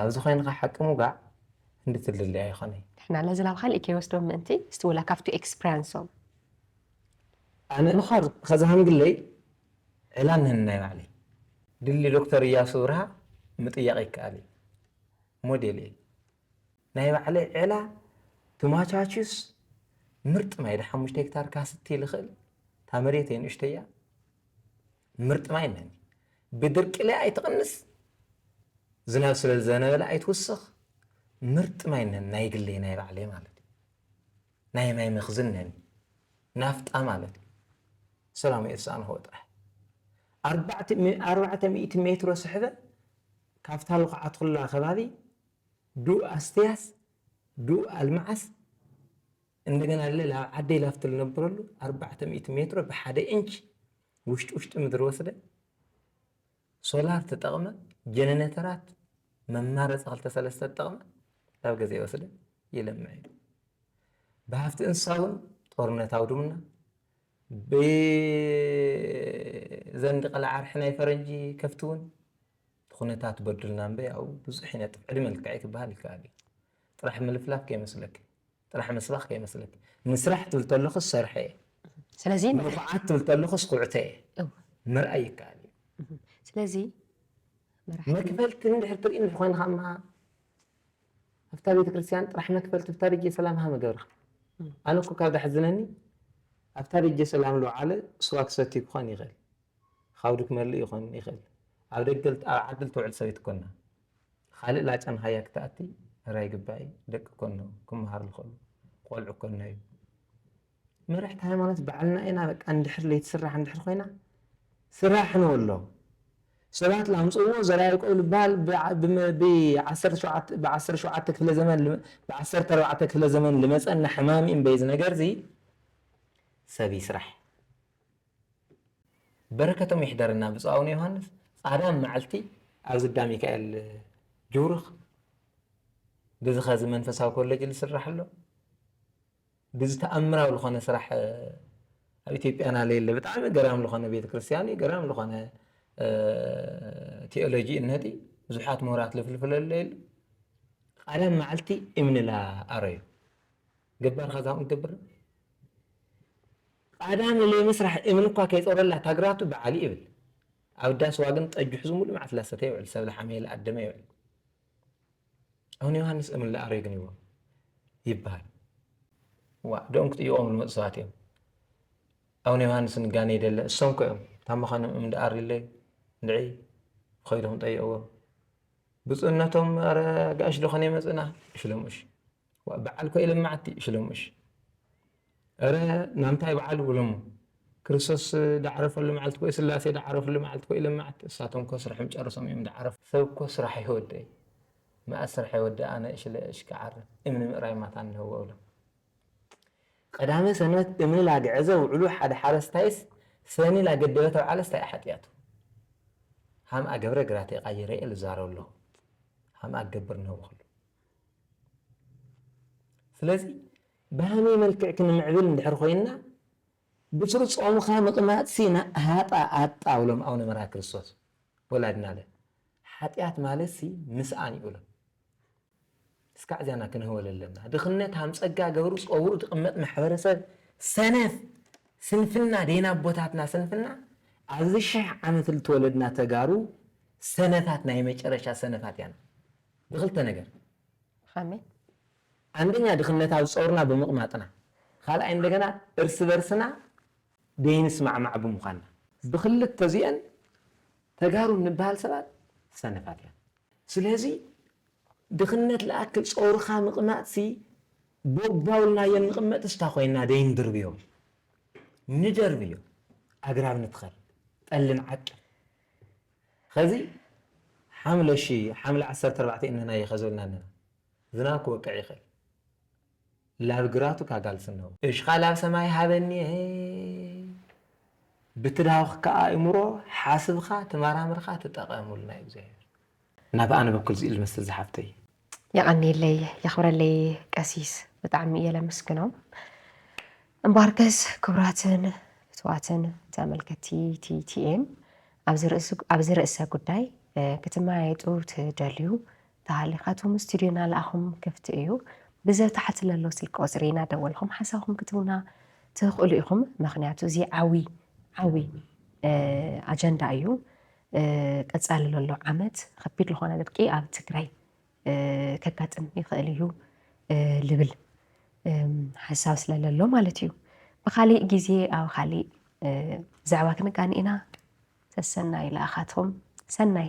ኣብዚ ኮይንካ ሓቂ ምውጋዕ እንድትልለይ ኣይኮነይ ንሕና ለዚ ናብ ካልእ ከይወስዶም ምእንቲ እስቲ ወላ ካብቲ ኤክስፕሪንሶም ኣነ ምኻሩ ከዛሃንግለይ ዕላል ነን ናይ ባዕለይ ድሊ ዶክተር እያሱ ብርሃ ምጥያቕ ይከኣል እዩ ሞዴል እየ ናይ ባዕለይ ዒላ ትማቻችስ ምርጥ ማይ ደ ሓሙሽተ ሄክታር ካስቲ ልኽእል። እታ መሬት እየ ንእሽተያ፣ ምርጥ ማይ እነኒ። ብድርቂ ላይ ኣይትቕንስ፣ ዝናብ ስለ ዝዘነበለ ኣይትውስኽ። ምርጥ ማይ እነኒ፣ ናይ ግለይ ናይ ባዕለይ ማለት እዩ። ናይ ማይ መኽዝን እነኒ፣ ናፍጣ ማለት እዩ። ሰላም እየ ዝሰኣንኽዎ ጥራሕ። ኣርባዕተ ሚ- ኣርባዕተ ሚእቲ ሜትሮ ስሕበ ካብታ ልኹዓት ኩላ ከባቢ ዱእ ኣስተያስ ዱእ ኣልማዓስ እንደገና ለ ላብ ዓደይ ላፍቲ ልነብረሉ ኣርባዕተ ሚእቲ ሜትሮ ብሓደ ኢንች ውሽጢ ውሽጢ ምድሪ ወስደ ሶላር ተጠቕመ ጀነሬተራት መማረፂ ክልተ ሰለስተ ተጠቕመ ናብ ገዛ ወስደ ይለምዕ ኢሉ። ብሃፍቲ እንስሳ እውን ጦርነት ኣውድምና ብዘንዲ ቀላ ዓርሒ ናይ ፈረንጂ ከፍቲ እውን እቲ ኩነታት በዱልና እምበይ ኣብኡ ብዙሕ ይነጥፍ ዕድመ ልክዐይ ክበሃል ይከኣል እዩ። ጥራሕ ምልፍላፍ ከይመስለኪ፣ ጥራሕ ምስባኽ ከይመስለኪ። ምስራሕ ትብል ተለኹስ ሰርሐ እየ፣ ስለዚ ንፉዓት ትብል ተለኹስ ኩዕተ እየ እው። ምርኣይ ይከኣል እዩ። ስለዚ መራሒ መክፈልቲ እንድሕር ትርኢ እንድሕር ኮይንካ እማ ኣብታ ቤተ ክርስቲያን ጥራሕ መክፈልቲ ብታ ደጀ ሰላም ሃ መገብርካ። ኣነ እኮ ካብ ዳሕዝነኒ ኣብታ ደጀ ሰላም ልውዓለ ስዋ ክሰቲ ክኾን ይኽእል፣ ካብ ድክመሉ ይኾን ይኽእል። ኣብ ደገ ልት- ኣብ ዓዲ ልትውዕል ሰበይት ኮና ካልእ ላጨን ሃያ ክትኣቲ ራይ ግባይ ደቂ ኮኖ ክመሃር ዝኽእሉ ቆልዑ ኮኖ እዩ። መራሕቲ ሃይማኖት ባዕልና ኢና በቃ እንድሕር ለይትስራሕ እንድሕር ኮይና ስራሕ ንበሎ። ሰባት ላምፅዎ ዘርኣይ ቆብ ዝበሃል ብዓ- ብመ- ብዓሰርተ ሸውዓተ ብዓሰርተ ሸውዓተ ክፍለ ዘመን ል- ብዓሰርተ ኣርባዕተ ክፍለ ዘመን ልመፀና ሕማም እዩ እምበይ እዚ ነገር እዚ ሰብ ይስራሕ። በረከቶም ይሕደርና ብፁዕ ኣቡነ ዮሃንስ ፃዳም መዓልቲ ኣብዚ ዳ ሚካኤል ጅውርኽ ብዚ ኸዚ መንፈሳዊ ኮሌጅ ዝስራሕ ኣሎ ብዚ ተኣምራዊ ዝኾነ ስራሕ ኣብ ኢትዮጵያና ለየለ ብጣዕሚ ገራም ዝኾነ ቤተክርስትያን እዩ ገራም ዝኾነ ቴኦሎጂ እነቲ ብዙሓት ምሁራት ልፍልፍለሉ የሉ ቃዳም መዓልቲ እምንላ ኣረዩ ገባር ኸዛም ትገብር ቃዳም ለይ ምስራሕ እምን እኳ ከይፀረላ ታግራቱ በዓሊ ይብል ኣብ ዳስ ዋግን ጠጅ ሕዙ ሙሉ መዓት ላሰተ ይውዕል ሰብ ለሓመየ ለኣደመ ይውዕል ኣሁን ዮሃንስ እምን ለኣረዩ ግን ይዎ ይበሃል ዋ ደኦም ክትእይቆም ዝመፁ ሰባት እዮም ኣሁን ዮሃንስ ንጋነ ይደለ እሶም ከ እዮም ታመኸኖም እምን ደኣር ይለዩ እንድዒ ኸይዶም ጠይቅዎም ብፁዕነቶም ረ ጋሽ ዶ ኸነ መፅና ሽለምሽ በዓል ኮ ኢለ መዓቲ ሽለምሽ ረ ናምታይ በዓል ውሎም ክርስቶስ ዳዕረፈሉ መዓልቲ ኮ ስላሴ ዳዕረፈሉ መዓልቲ ኮ ኢለ መዓት እሳቶም ኮ ስርሕም ጨርሶም እዮም ዳዕረፍ ሰብ ኮ ስራሕ ይወደ መኣ ስራሕ ይወደ ኣነ እሽለ እሽከዓር እምኒ ምእራይ ማታ እንህወ ውሎም ቀዳመ ሰንበት እምኒ ላግዐዘ ውዕሉ ሓደ ሓረስታይስ ሰኒ ላገደበ ተብዓለስ ታይ ሓጢኣቱ ሃም ኣገብረ ግራት የቃይረ እየ ልዛረብ ኣለኹ ሃም ኣገብር ነብኽሉ ስለዚ ብሃመይ መልክዕ ክንምዕብል እንድሕር ኮይንና ብስሩ ጾምኻ ምቕማጥሲ ሃጣ ኣጣ ብሎም ኣውነ መርሃ ክርስቶስ ወላድናለ ሓጢኣት ማለትሲ ምስኣን ይብሎም እስካዕ እዚያና ክንህወል ኣለና ድኽነት ሃም ጸጋ ገብሩ ጸውሩ ትቕመጥ ማሕበረሰብ ሰነፍ ስንፍና ደይና ኣቦታትና ስንፍና ኣብዚ ሽሕ ዓመት ልተወለድና ተጋሩ ሰነፋት ናይ መጨረሻ ሰነፋት ያና ብክልተ ነገር ከመይ አንደኛ ድኽነት ኣብ ጸውርና ብምቕማጥና ካልኣይ እንደገና እርስ በርስና ደይንስማዕማዕ ብምዃንና ብክልተ እዚአን ተጋሩ እንበሃል ሰባት ሰነፋት እያ ስለዚ ድኽነት ለኣክል ጸውርኻ ምቕማጥሲ ቦባውልናዮ ንቕመጥ እስታ ኮይና ደይንድርብዮ ንደርብዮ ኣግራብ ንትኸል ጠልን ዓቂ ኸዚ ሓምለ ሺ ሓምለ ዓሰርተ ኣርባዕተ እነና ይኸዘልና ኣለና ዝናብ ክወቅዕ ይኽእል ላብ ግራቱ ካጋልስ ነው እሽኻ ላብ ሰማይ ሃበኒ ብትዳውኽካ ኣእምሮ ሓስብኻ ተመራምርኻ ተጠቐሙልና እግዚኣብሔር ናብ ኣነ በኩል ዝኢል መስል ዝሓፍተይ የቐኒለይ የኽብረለይ ቀሲስ ብጣዕሚ እየ ለምስግኖም እምባርከስ ክቡራትን ፍትዋትን ተመልከቲ ቲቲኤም ኣብዚ ርእሰ ጉዳይ ክትመያየጡ ትደልዩ ተሃሊኻትኩም ስቱድዮና ለኣኹም ክፍቲ እዩ ብዘታሕቲ ለሎ ስልኪ ቁፅሪ እናደወልኩም ሓሳብኩም ክትቡና ትኽእሉ ኢኹም ምክንያቱ እዚ ዓዊ ዓዊ ኣጀንዳ እዩ ቀፃሊ ለሎ ዓመት ከቢድ ዝኾነ ድርቂ ኣብ ትግራይ ከጋጥም ይኽእል እዩ ልብል ሓሳብ ስለለሎ ማለት እዩ። ብካሊእ ግዜ ኣብ ካሊእ ዘዕባ ክንቃኒ ኢና። ሰሰናይ ለኣኻትኹም ሰናይ።